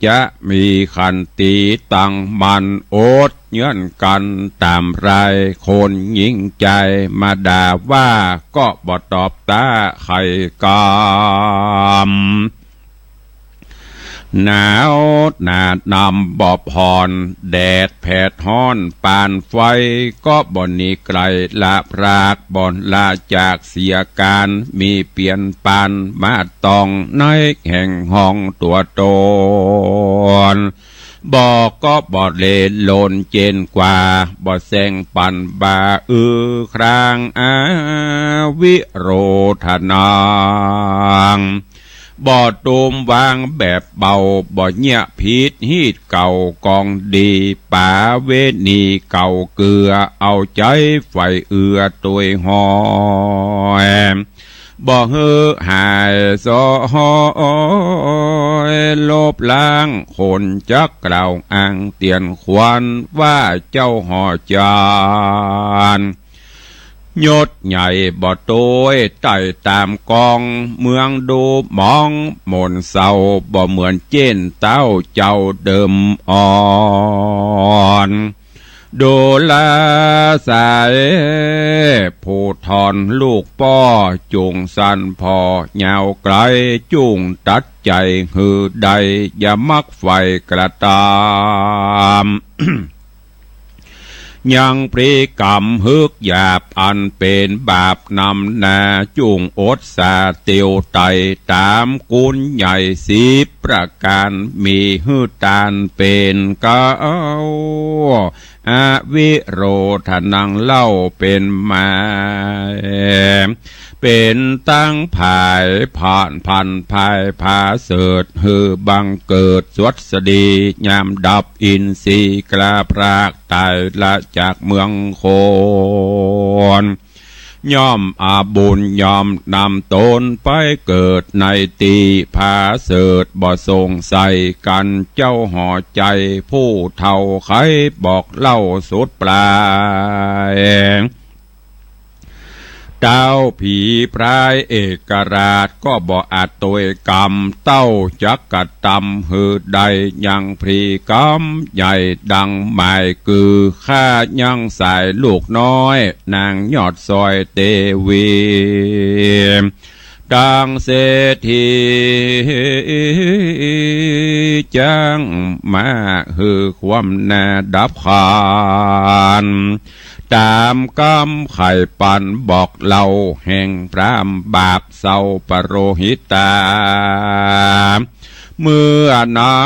จะมีขันติตั้งมั่น อดเยื่อนกั๋นต๋ามราย คนยิ่งใจ๋มาด่าว่า ก็บ่ตอบต้าใค่กำ หนาวหนานำบ่ผ่อน แดดแผดฮ้อนปานไฟ ก็บ่หนีไก๋ละพราก บ่ลาจากเสียก๋าน มีเปียรปานมาต้อง ในแห่งห้องตั๋วต๋น บ่ก็บ่เลหล่นเจนกว่า บ่แซงปั๋นบ่าอื้อคราง อวิโรธนัง บ่ตูมวางแบบเบา บ่เยียะผิดฮีตเก่าก๋องดี ป๋าเวณีเก่าเกื้อ เอาใจ๋ใฝ่เอื้อตวยฮอย บ่หื้อหายซ้อย ลบล้างคนจักกล่าวอ้างเตียนขวัญ ว่าเจ้าห่อจาน ยศใหญ่บ่ตวยไต่ต๋ามกอง เมืองดูหมองหม่นเศร้า บ่เหมือนเจ้นเต้าเจ้าเดิมอ่อน ดูราสายผู้ทอนลูกป้อ จุ่งสันผ่อยาวไกล จุ่งตัดใจ๋หื้อได้ อย่ามักใฝ่กระตำ ยังพลีกรรมฮึกหยาบอันเป๋นบาปนำหน้า จุ่งอดสาเตียวไต่ต๋ามกุณใหญ่สิบประก๋าน มีหื้อตานเป๋นเก๊า อวิโรธนังเล่าเป๋นมา เป๋นตังผายผ่านพันภายผาเสริฐ หื้อบังเกิดสวัสดี ยามดับอินทรีย์กล้าพรากต๋ายละจากเมืองคน ย่อมอาบุญย่อมนำต๋นไปเกิดในตี้ผาเสริฐ บ่สงสัยกั๋นเจ้าหอใจ๋ ผู้เฒ่าใค่บอกเล่าสุดปลาย เต้าผีพรายเอกราชก็บ่อาจตวยกรรม เต้าจักกระตำหื้อได้ ยังพลีกรรมใหญ่ดังหมาย คือข้ายังสายลูกน้อย นางยอดซอยเตวี ตังเศรษฐีจั้งมาหื้อความหน้าดับขัน ต๋ามกำไขปันบอกเล่าแห่งพราหมณ์บาปเศร้าปโรหิตา เมื่อนั้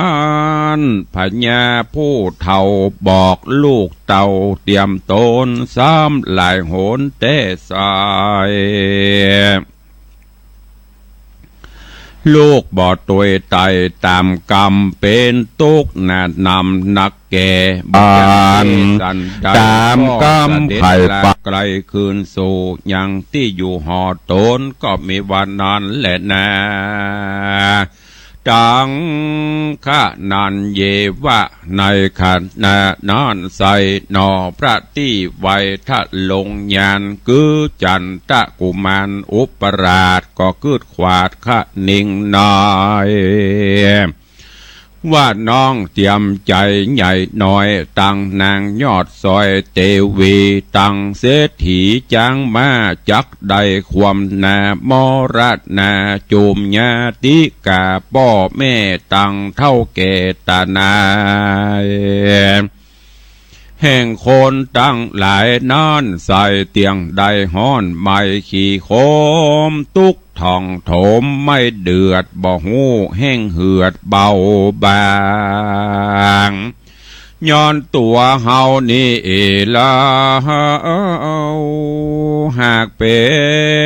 นพญาผู้เฒ่าบอกลูกเต้าเตรียมต๋น ซ้ำหลายหนแต๊ไซร้ ลูกบ่ตวยไต่ต๋ามกรรม เป๋นตุ๊กข์หนานำนักแก่ บ่จักเตสันใด ต๋ามกรรม ก็เสด็จ ไขปัน ลาไกลคืนสู่ยังตี้อยู่หอต๋น ก็มีว่านั้นแหละนา ตังคะนัญเยวะ ในขณะนั้นไซร้หนอ พระตี้ไวทะลงยานคือจันตกุมารอุปราช ก็กึ๊ดขวาดคะนิงน้อย ว่าน้องเตรียมใจ๋ใหญ่น้อย ตังนางยอดซอยเตวี ตังเศรษฐีจั้งมา จักได้ความหน้ามรณา จุมญาติกาป้อแม่ตังเฒ่าแก่ต๋านาย แห่งคนตังหลายนั้นไซร้เตียงได้ฮ้อนไหม้ขี้โคม ตุ๊กข์ท่องโถมไม่เดือด บ่ฮู้แห้งเหือดเบาบาง ย้อนตั๋วเฮานี้เอละ หากเป๋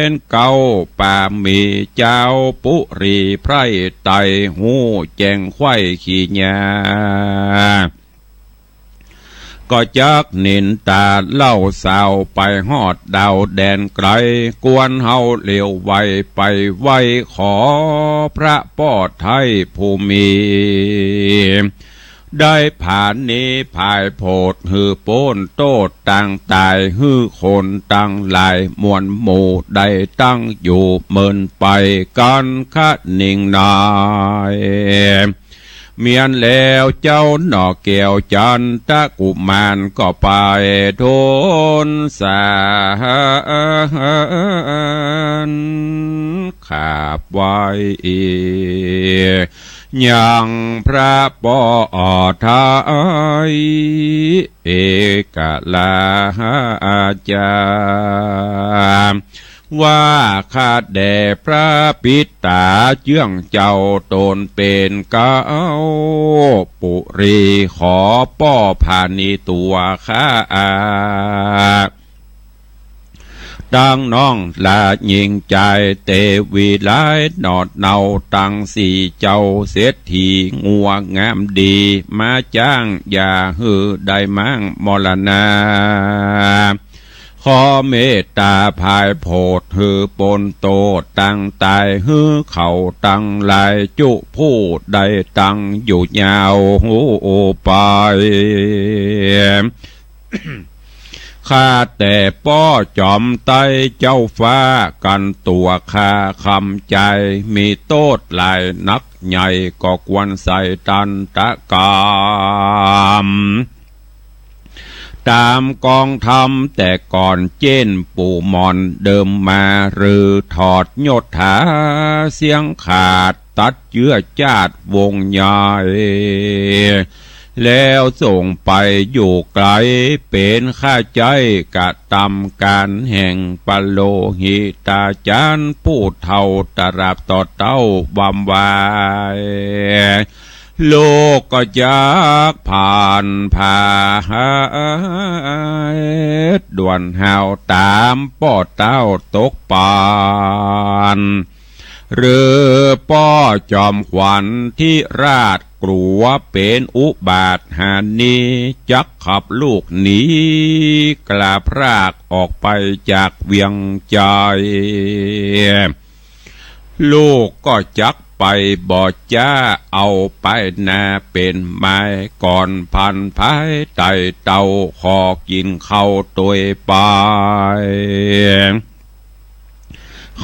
นเก๊าป่ามีเจ้าปุรีไพร่ไต่ ฮู้แจ้งไขว่ขี้ยา ก็จักนินตาเล่าสาว ไปฮอดดาวแดนไกล กวนเฮาเหลียวไวไปไหว้ขอพระป้อไท้ผู้มี ได้ผานี้ผายโผดหื้อป๊นโต้ษตังต๋าย หื้อคนตังหลายมวลหมู่ได้ตั้งอยู่เมินไปกั๋นคะนิงน้อย เมียนแล้วเจ้าหน่อแก้วจันตกุมารก็ไปทูลสารขาบไหว้ ยังพระป้อไท้เอกราชา ว่าข้าแด่พระปิตาเจื้องเจ้า ต๋นเป๋นเก๊าปุรี ขอป้อผานี้ตั๋วข้า ตังน้องลาญิงจายเตวีหลายหนอเนา ตังสี่เจ้าเศรษฐีงัวงามดี มาจ้างอย่าหื้อได้มั้งมรณา ขอเมตต๋าผายโผดหื้อป๊นโต้ษตังต๋าย หื้อเขาตังหลายจุผู้ได้ตั้งอยู่ยาวไป ข้าแต่ป้อจอมไตรเจ้าฟ้า กันตั๋วข้าคำใจ๋ มีโต้ษหลายนักใหญ่ ก็ควรใส่ตันตกรรม ต๋ามกองธรรมแต่ก่อน เจ้นปู่หม่อนเดิมมา หรือถอดยศถาเสี้ยงขาด ตัดเจื้อจาติวงใหญ่ แล้วส่งไปอยู่ไก๋ เป๋นข้าใจ๊กระตำก๋านแห่งปโลหิตาจ๋ารย์ ผู้เฒ่าตราบต่อเต้า วำวาย ลูกก็จักผ่านผาย ด่วนฮาวต๋ามป้อเต้าตกปาน หรือป้อจอมขวัญทิราชกลัว เป๋นอุบาทหานี จักขับลูกหนี กลาพรากออกไปจากเวียงใจ๋ ลูกก็จักไปบ่จ๊า เอาไปนาเป๋นไม้ ก่อนผ่านผายไต่เต้า ขอกิ๋นข้าวตวยไป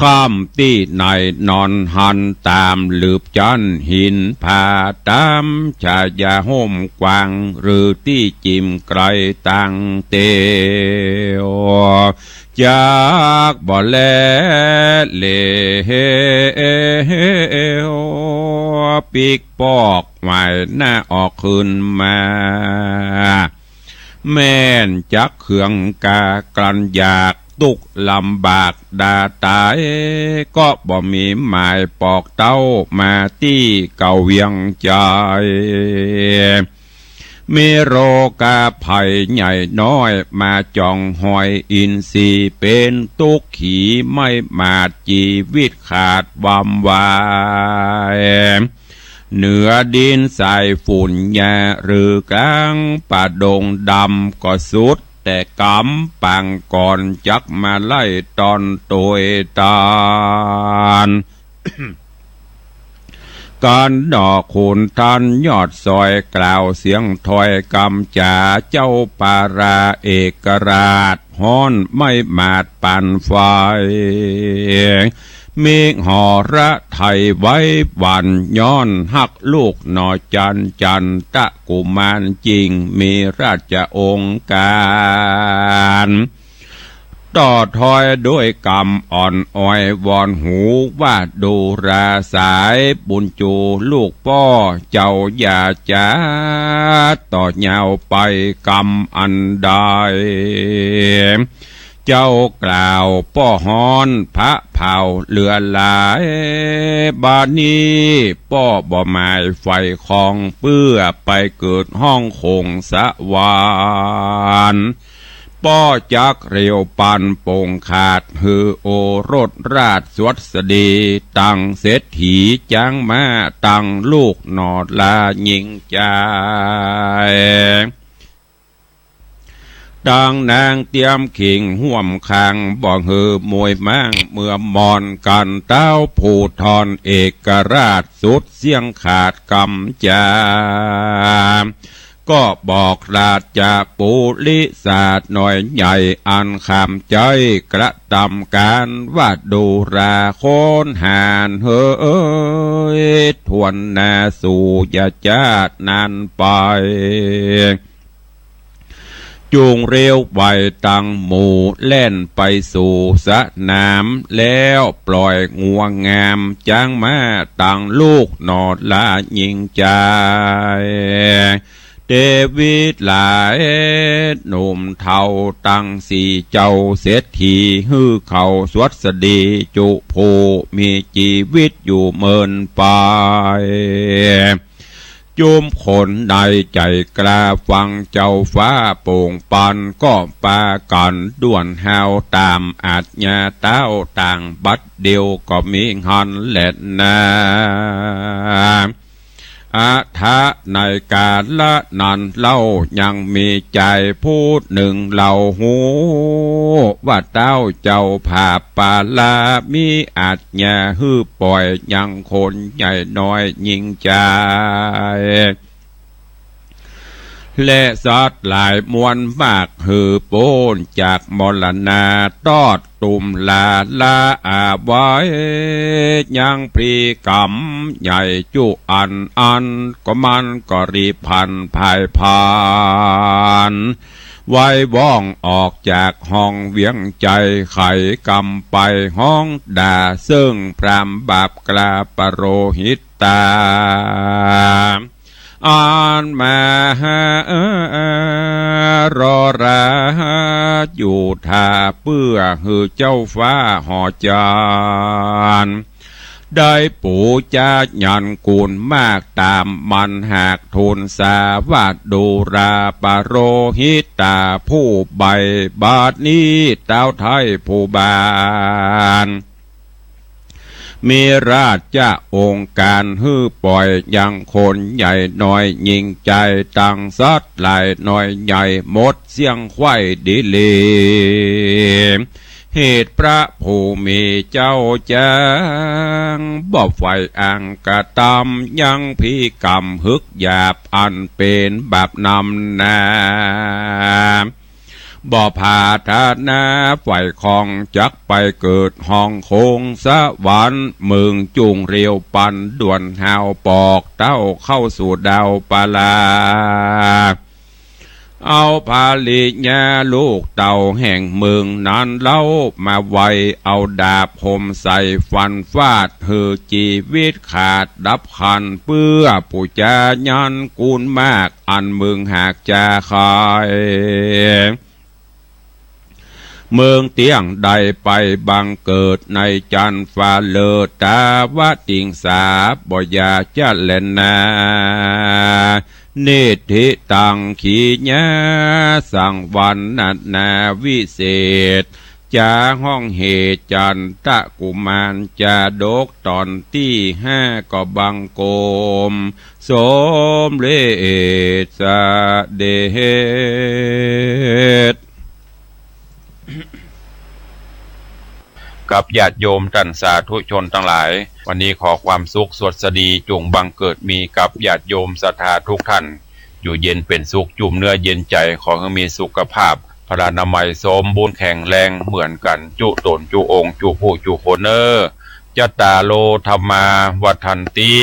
ค่ำตี้ไหนนอนหัน ต๋ามหลืบจั๊นหินผา ต๋ามชายาห่มกว้าง หรือตี้จิ่มไก๋ต่างเตียว จักบ่แลเหลว ปิ๊กปอกไหวหน้าออกคืนมา แม่นจักเคืองกากลั้นอยาก ตุ๊กข์ลำบากดาต๋าย ก็บ่มีหมายปอกเต้า มาตี้เก่าเวียงใจ๋ มีโรคาภัยใหญ่น้อย มาจ๋องหอยอินทรีย์ เป๋นตุ๊กข์ขีไม่หมาด จีวิตขาดวำวาย เหนือดินสายฝุ่นหญ้า หรือกลางป่าดงดำ ก็สุดแต่ก๋ำปางก่อน จักมาไล่ต้อนตวยตาน กันหนอขุนท่านยอดซอย กล่าวเสียงถ้อยกำจ๋า เจ้าปาราเอกราชฮ้อนไม่หมาดปานไฟ มีหอระไทยไว้หวั่น ย้อนฮักลูกหน่อจัน จันตะกุมารจริง มีราชองค์ก๋าน ต่อถ้อยด้วยกำอ่อนอ้อย วอนหูว่าดูราสาย บุญจูลูกป้อเจ้าอย่าจ๋า ต่อยาวไปกำอันใด เจ้ากล่าวป้อฮ้อนพระเผาเหลือหลาย บาดนี้ป้อบ่หมายใฝ่ของ เปื้อไปเกิดห้องโขงสวรรค์ ป้อจักเร็วปานโป่งขาด หื้อโอรสราชสวัสดี ตังเศรษฐีจ๊างม้า ตังลูกหน่อลาญิงจาย ตังนางเตียมขิงฮ่วมข้าง บ่หื้อมวยม้างเมื่อมอน กันเต้าผู้ทอนเอกราช สุดเสี้ยงขาดกำจ๋า ก็บอกราชปุริสาทน้อยใหญ่ อันขามใจ๊กระตำก๋าน ว่าดูราคนหาญเฮย ถ้วนหน้าสู่อย่าจ๊านานไป จุ่งเร็วไวตังหมู่ แล่นไปสู่สนาม แล้วปล่อยงัวงามจ๊างม้า ตังลูกหน่อลาญิงจาย เตวิตหลายหนุ่มเฒ่าตังสี่เจ้าเศรษฐี หื้อเขาสวัสดีจุผู้มีจีวิตอยู่เมินไป จุมคนในใจ๋กล้าฟังเจ้าฟ้าโป่งปัน ก็ปากั๋นด่วนฮาวต๋ามอาจญาเต้า ต่างบัดเดียวก็มีหั้นแลนา อถะในกาละนั้นเล่า ยังมีจายผู้นึ่งเล่าฮู้ ว่าเต้าเจ้าผาปาลา มีอาจญาหื้อป่อยยังคนใหญ่น้อยญิงจาย และสัตว์หลายมวลมาก หื้อป๊นจากมรณา ตอดตุมลาละอาไว้ ยังพลีก๋ำใหญ่จุอันอัน ก็มันก็รีบพลันพ่ายพาน ไว้ว่องออกจากห้องเวียงใจ๋ ไขก๋ำไปฮ้องด่า เซิ่งพราหมณ์บาปกล้าปโรหิตตา อันมหาโหราอยู่ถ้า เปื้อหื้อเจ้าฟ้าหอจาน ได้ปู๋จายันกูลมาก ต๋ามมันหากทูลสาว่า ดูราปโรหิตตาผู้ใบ้ บัดนี้เต้าไท้ผู้บาน มีราชองค์ก๋านหื้อป่อย ยังคนใหญ่น้อยหญิงจาย ตังสัตว์หลายน้อยใหญ่ หมดเสี้ยงไขว่ดีหลี เหตุพระผู้มีเจ้าจัก บ่ใฝ่อังกะตำ ยังพลีก๋ำหึกหยาบ อันเป๋นบาปนำหนา บ่ผาถนาใฝ่ของ จักไปเกิดห้องคงสวรรค์ เมืองจุ่งเรียวปันด่วน หาวปอกเต้าเข้าสู่ดาวปลา เอาภริยาลูกเต้าแห่งเมืองนั้นเล่า มาไวเอาดาบคมใส่ฟันฟาด หื้อจีวิตขาดดับขัน เปื้อปู๋จายันกูลมาก อันเมืองหากจาไข เมืองเตี้ยงได้ไปบังเกิด ในจันทร์ฟ้าเลิศตาวติงสา บ่อย่าจะแลนา นิทธิตัง ขีณาสังวรรณนาวิเศษ จาฮ้องเหตุจันทกุมาร จาดกต๋อนตี้ห้า ก็บังคมสมเร็จเสด็จ กับญาติโยมต้านสาธุชนตังหลาย วันนี้ขอความสุขสวัสดีจุ่งบังเกิดมีกับญาติโยมศรัทธาทุกท่าน อยู่เย็นเป๋นสุข จุ่มเนื้อเย็นใจ๋ ขอหื้อมีสุขภาพพลานามัยสมบูรณ์แข็งแรงเหมือนกั๋น จุ๊ต๋นจุ๊องค์จุ๊ผู้จุ๊คนเน่อ จัตตาโร ธัมมา วัฑฒันติ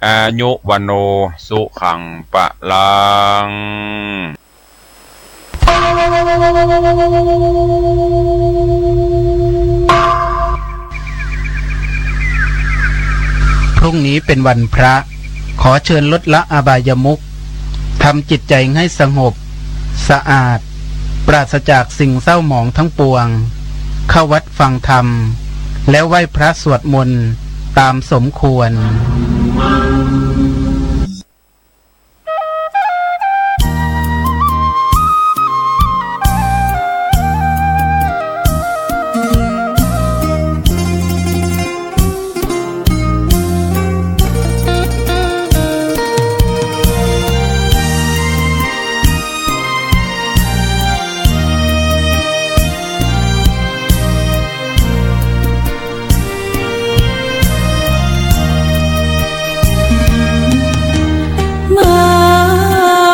อายุ วัณโณ สุขัง พลัง พรุ่งนี้เป็นวันพระ ขอเชิญลดละอบายมุข ทำจิตใจให้สงบ สะอาด ปราศจากสิ่งเศร้าหมองทั้งปวง เข้าวัดฟังธรรม แล้วไหว้พระสวดมนต์ตามสมควร มา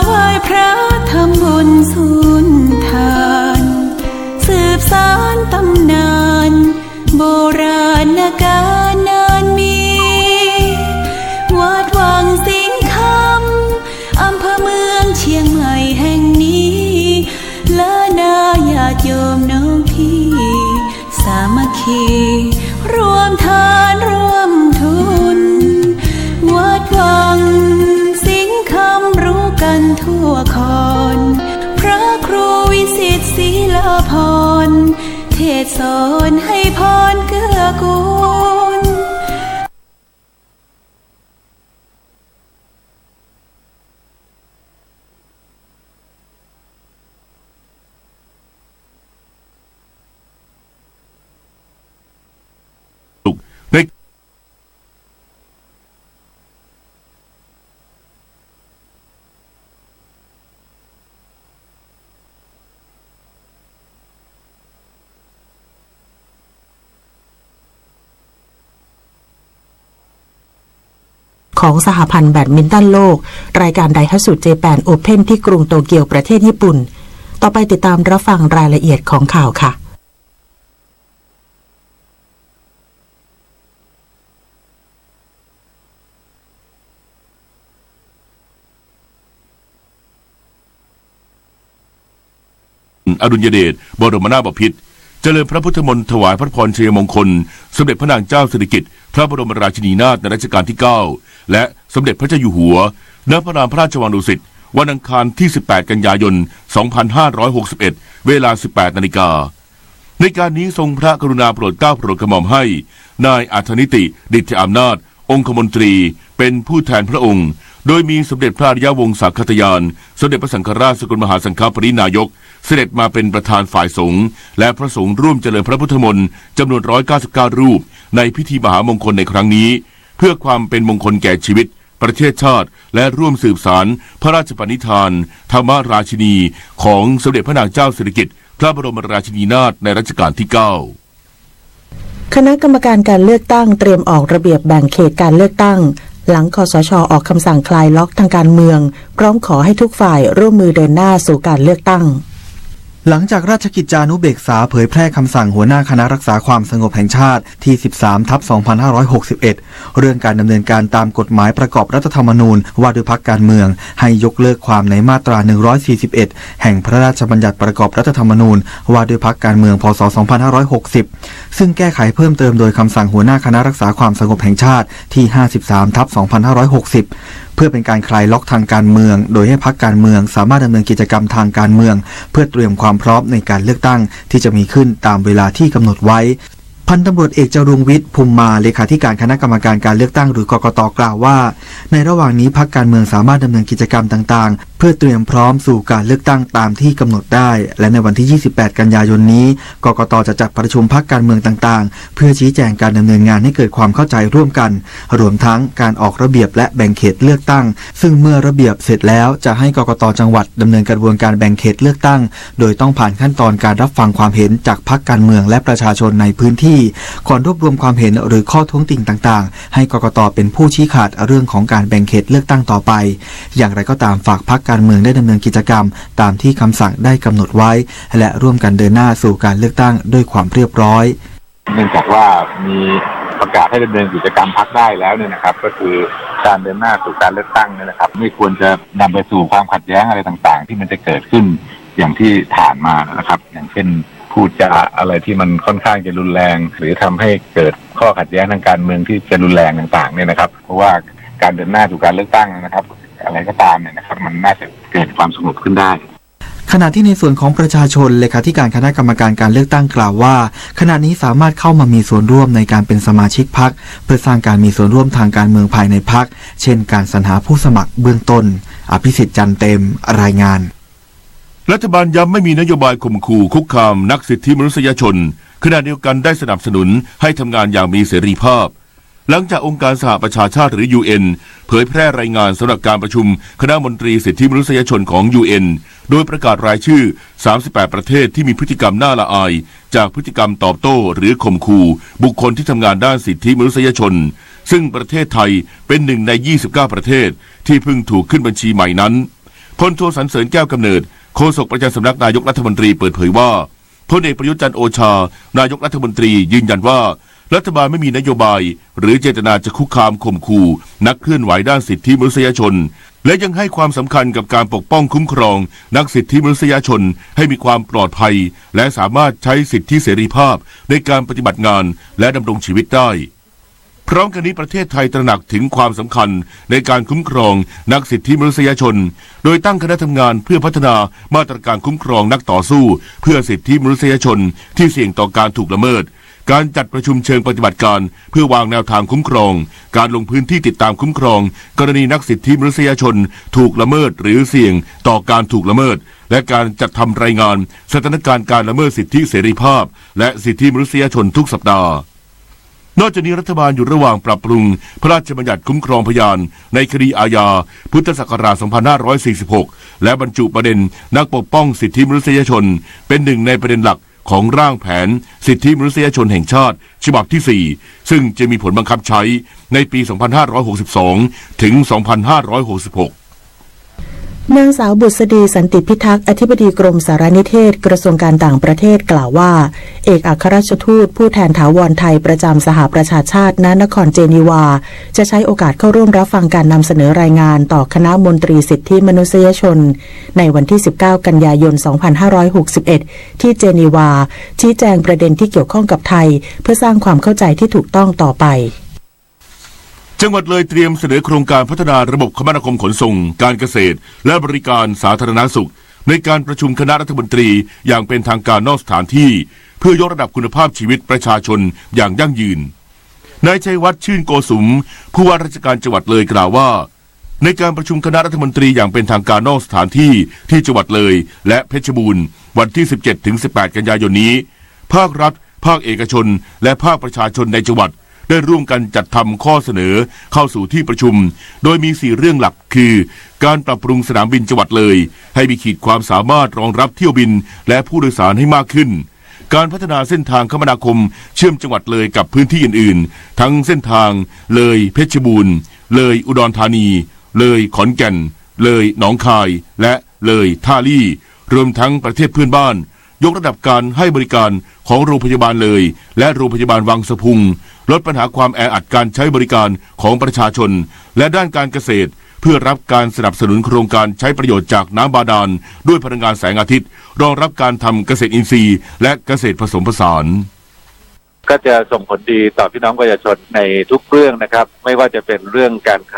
ไหว้พระทำบุญสุนทาน สืบสานตำนานโบราณกาลนานมี วัดวังสิงห์คำ อำเภอเมืองเชียงใหม่แห่งนี้ และนาญาติโยมน้องพี่ สามัคคีร่วมทานร่วมทุน วัดวังสิงห์คำรู้กันทั่วคอน พระครูวิสิตศรีลาภรณ์ เทศน์สอนให้พรเกื้อกูล สุขด้วย ของสหพันธ์แบดมินตันโลก รายการ ไดฮัตสึ เจแปน โอเพ่น ที่กรุงโตเกียว ประเทศญี่ปุ่น ต่อไปติดตามรับฟังรายละเอียดของข่าวค่ะ อดุลยเดช บรมนาถบพิตร เจริญพระพุทธมนต์ถวายพระพรชัยมงคล สมเด็จพระนางเจ้าสิริกิติ์ พระบรมราชินีนาถในรัชกาลที่เก้า และสมเด็จพระเจ้าอยู่หัว ณ พระลานพระราชวังดุสิต วันอังคารที่ สิบแปด กันยายน สองพันห้าร้อยหกสิบเอ็ด เวลา สิบแปด นาฬิกา ในการนี้ทรงพระกรุณาโปรดเกล้าโปรดกระหม่อมให้ นายอัธนิติ ดิษฐาอำนาจ องคมนตรี เป็นผู้แทนพระองค์ โดยมีสมเด็จพระอริยวงศาคตญาณ สมเด็จพระสังฆราชสกลมหาสังฆปริณายก เสด็จมาเป็นประธานฝ่ายสงฆ์ และพระสงฆ์ร่วมเจริญพระพุทธมนต์จำนวน ร้อยเก้าสิบเก้า รูป ในพิธีมหามงคลในครั้งนี้ เพื่อความเป็นมงคลแก่ชีวิต ประเทศชาติ และร่วมสืบสานพระราชปณิธาน ธรรมราชินี ของสมเด็จพระนางเจ้าสิริกิติ์ พระบรมราชินีนาถในรัชกาลที่เก้า คณะกรรมการการเลือกตั้งเตรียมออกระเบียบแบ่งเขตการเลือกตั้ง หลัง คสช. ออกคำสั่งคลายล็อกทางการเมือง พร้อมขอให้ทุกฝ่ายร่วมมือเดินหน้าสู่การเลือกตั้ง หลังจากราชกิจจานุเบกษาเผยแพร่คำสั่งหัวหน้าคณะรักษาความสงบแห่งชาติที่ สิบสามทับสองพันห้าร้อยหกสิบเอ็ด เรื่องการดำเนินการตามกฎหมายประกอบรัฐธรรมนูญว่าด้วยพรรคการเมือง ให้ยกเลิกความในมาตรา หนึ่งร้อยสี่สิบเอ็ด แห่งพระราชบัญญัติประกอบรัฐธรรมนูญว่าด้วยพรรคการเมือง พ.ศ. สองพันห้าร้อยหกสิบ ซึ่งแก้ไขเพิ่มเติมโดยคำสั่งหัวหน้าคณะรักษาความสงบแห่งชาติที่ ห้าสิบสามทับสองพันห้าร้อยหกสิบ เพื่อเป็นการคลายล็อกทางการเมือง โดยให้พรรคการเมืองสามารถดำเนินกิจกรรมทางการเมือง เพื่อเตรียมความพร้อมในการเลือกตั้งที่จะมีขึ้นตามเวลาที่กำหนดไว้ พันตำรวจเอกจรุงวิทย์ ภูมิมา เลขาธิการคณะกรรมการการเลือกตั้ง หรือ กกต. กล่าวว่า ในระหว่างนี้พรรคการเมืองสามารถดำเนินกิจกรรมต่างๆ เพื่อเตรียมพร้อมสู่การเลือกตั้งตามที่กำหนดได้ และในวันที่ ยี่สิบแปด กันยายนนี้ กกต. จะจัดประชุมพรรคการเมืองต่างๆ เพื่อชี้แจงการดำเนินงานให้เกิดความเข้าใจร่วมกัน รวมทั้งการออกระเบียบและแบ่งเขตเลือกตั้ง ซึ่งเมื่อระเบียบเสร็จแล้วจะให้ กกต. จังหวัดดำเนินกระบวนการแบ่งเขตเลือกตั้ง โดยต้องผ่านขั้นตอนการรับฟังความเห็นจากพรรคการเมืองและประชาชนในพื้นที่ ก่อนรวบรวมความเห็นหรือข้อท้วงติงต่างๆ ให้ กกต. เป็นผู้ชี้ขาดเรื่องของการแบ่งเขตเลือกตั้งต่อไป อย่างไรก็ตามฝากพรรคการเมืองได้ดำเนินกิจกรรมตามที่คำสั่งได้กำหนดไว้ และร่วมกันเดินหน้าสู่การเลือกตั้งด้วยความเรียบร้อย เนื่องจากว่ามีประกาศให้ดำเนินกิจกรรมพรรคได้แล้วเนี่ยนะครับ ก็คือการเดินหน้าสู่การเลือกตั้งเนี่ยนะครับ ไม่ควรจะนำไปสู่ความขัดแย้งอะไรต่างๆ ที่มันจะเกิดขึ้นอย่างที่ผ่านมานะครับ อย่างเช่นพูดจาอะไรที่มันค่อนข้างจะรุนแรง หรือทำให้เกิดข้อขัดแย้งทางการเมืองที่จะรุนแรงต่างๆ เนี่ยนะครับ เพราะว่าการเดินหน้าสู่การเลือกตั้งนะครับ อะไรก็ตามเนี่ยนะครับ มันน่าจะเกิดความสงบขึ้นได้ ขณะที่ในส่วนของประชาชน เลขาธิการคณะกรรมการการเลือกตั้งกล่าวว่า ขณะนี้สามารถเข้ามามีส่วนร่วมในการเป็นสมาชิกพรรค เพื่อสร้างการมีส่วนร่วมทางการเมืองภายในพรรค เช่นการสรรหาผู้สมัครเบื้องต้น อภิสิทธิ์ จันทร์เต็ม รายงาน รัฐบาลย้ำไม่มีนโยบายข่มขู่คุกคามนักสิทธิมนุษยชน ขณะเดียวกันได้สนับสนุนให้ทำงานอย่างมีเสรีภาพ หลังจากองค์การสหประชาชาติหรือ ยูเอ็น เผยแพร่รายงานสำหรับการประชุมคณะมนตรีสิทธิมนุษยชนของ ยูเอ็น โดยประกาศรายชื่อ สามสิบแปด ประเทศที่มีพฤติกรรมน่าละอาย จากพฤติกรรมตอบโต้หรือข่มขู่บุคคลที่ทำงานด้านสิทธิมนุษยชน ซึ่งประเทศไทยเป็นหนึ่งใน ยี่สิบเก้า ประเทศที่เพิ่งถูกขึ้นบัญชีใหม่นั้น พลโท สรรเสริญ แก้วกำเนิด โฆษกประจำสำนักนายกรัฐมนตรีเปิดเผยว่า พลเอกประยุทธ์ จันทร์โอชา นายกรัฐมนตรียืนยันว่า รัฐบาลไม่มีนโยบายหรือเจตนาจะคุกคามข่มขู่นักเคลื่อนไหวด้านสิทธิมนุษยชน และยังให้ความสำคัญกับการปกป้องคุ้มครองนักสิทธิมนุษยชนให้มีความปลอดภัย และสามารถใช้สิทธิเสรีภาพในการปฏิบัติงานและดำรงชีวิตได้ พร้อมกันนี้ประเทศไทยตระหนักถึงความสำคัญในการคุ้มครองนักสิทธิมนุษยชน โดยตั้งคณะทำงานเพื่อพัฒนามาตรการคุ้มครองนักต่อสู้เพื่อสิทธิมนุษยชนที่เสี่ยงต่อการถูกละเมิด การจัดประชุมเชิงปฏิบัติการเพื่อวางแนวทางคุ้มครอง การลงพื้นที่ติดตามคุ้มครองกรณีนักสิทธิมนุษยชนถูกละเมิดหรือเสี่ยงต่อการถูกละเมิด และการจัดทำรายงานสถานการณ์การละเมิดสิทธิเสรีภาพ และสิทธิมนุษยชนทุกสัปดาห์ นอกจากนี้รัฐบาลอยู่ระหว่างปรับปรุงพระราชบัญญัติคุ้มครองพยานในคดีอาญา พุทธศักราช สองพันห้าร้อยสี่สิบหก และบรรจุประเด็นนักปกป้องสิทธิมนุษยชนเป็นหนึ่งในประเด็นหลัก ของร่างแผนสิทธิมนุษยชนแห่งชาติฉบับที่สี่ ซึ่งจะมีผลบังคับใช้ในปี สองพันห้าร้อยหกสิบสอง ถึง สองพันห้าร้อยหกสิบหก นางสาวบุษดี สันติพิทักษ์ อธิบดีกรมสารนิเทศ กระทรวงการต่างประเทศกล่าวว่า เอกอัครราชทูตผู้แทนถาวรไทยประจำสหประชาชาติ ณ นครเจนีวา จะใช้โอกาสเข้าร่วมรับฟังการนำเสนอรายงานต่อคณะมนตรีสิทธิมนุษยชน ในวันที่ สิบเก้า กันยายน สองพันห้าร้อยหกสิบเอ็ด ที่เจนีวา ชี้แจงประเด็นที่เกี่ยวข้องกับไทย เพื่อสร้างความเข้าใจที่ถูกต้องต่อไป จังหวัดเลยเตรียมเสนอโครงการพัฒนาระบบคมนาคมขนส่ง การเกษตร และบริการสาธารณสุข ในการประชุมคณะรัฐมนตรีอย่างเป็นทางการนอกสถานที่ เพื่อยกระดับคุณภาพชีวิตประชาชนอย่างยั่งยืน นายชัยวัฒน์ ชื่นโกสุม ผู้ว่าราชการจังหวัดเลยกล่าวว่า ในการประชุมคณะรัฐมนตรีอย่างเป็นทางการนอกสถานที่ที่จังหวัดเลยและเพชรบูรณ์ วันที่ สิบเจ็ด ถึง สิบแปด กันยายนนี้ ภาครัฐ ภาคเอกชน และภาคประชาชนในจังหวัด ได้ร่วมกันจัดทำข้อเสนอเข้าสู่ที่ประชุม โดยมีสี่เรื่องหลักคือ การปรับปรุงสนามบินจังหวัดเลย ให้มีขีดความสามารถรองรับเที่ยวบินและผู้โดยสารให้มากขึ้น การพัฒนาเส้นทางคมนาคมเชื่อมจังหวัดเลยกับพื้นที่อื่นๆ ทั้งเส้นทางเลยเพชรบูรณ์ เลยอุดรธานี เลยขอนแก่น เลยหนองคาย และเลยท่าลี่ รวมทั้งประเทศเพื่อนบ้าน ยกระดับการให้บริการของโรงพยาบาลเลย และโรงพยาบาลวังสะพุง ลดปัญหาความแออัดการใช้บริการของประชาชน และด้านการเกษตร เพื่อรับการสนับสนุนโครงการใช้ประโยชน์จากน้ำบาดาลด้วยพลังงานแสงอาทิตย์ รองรับการทำเกษตรอินทรีย์ และเกษตรผสมผสาน ก็จะส่งผลดีต่อพี่น้องประชาชนในทุกเรื่องนะครับ ไม่ว่าจะเป็นเรื่องการค้า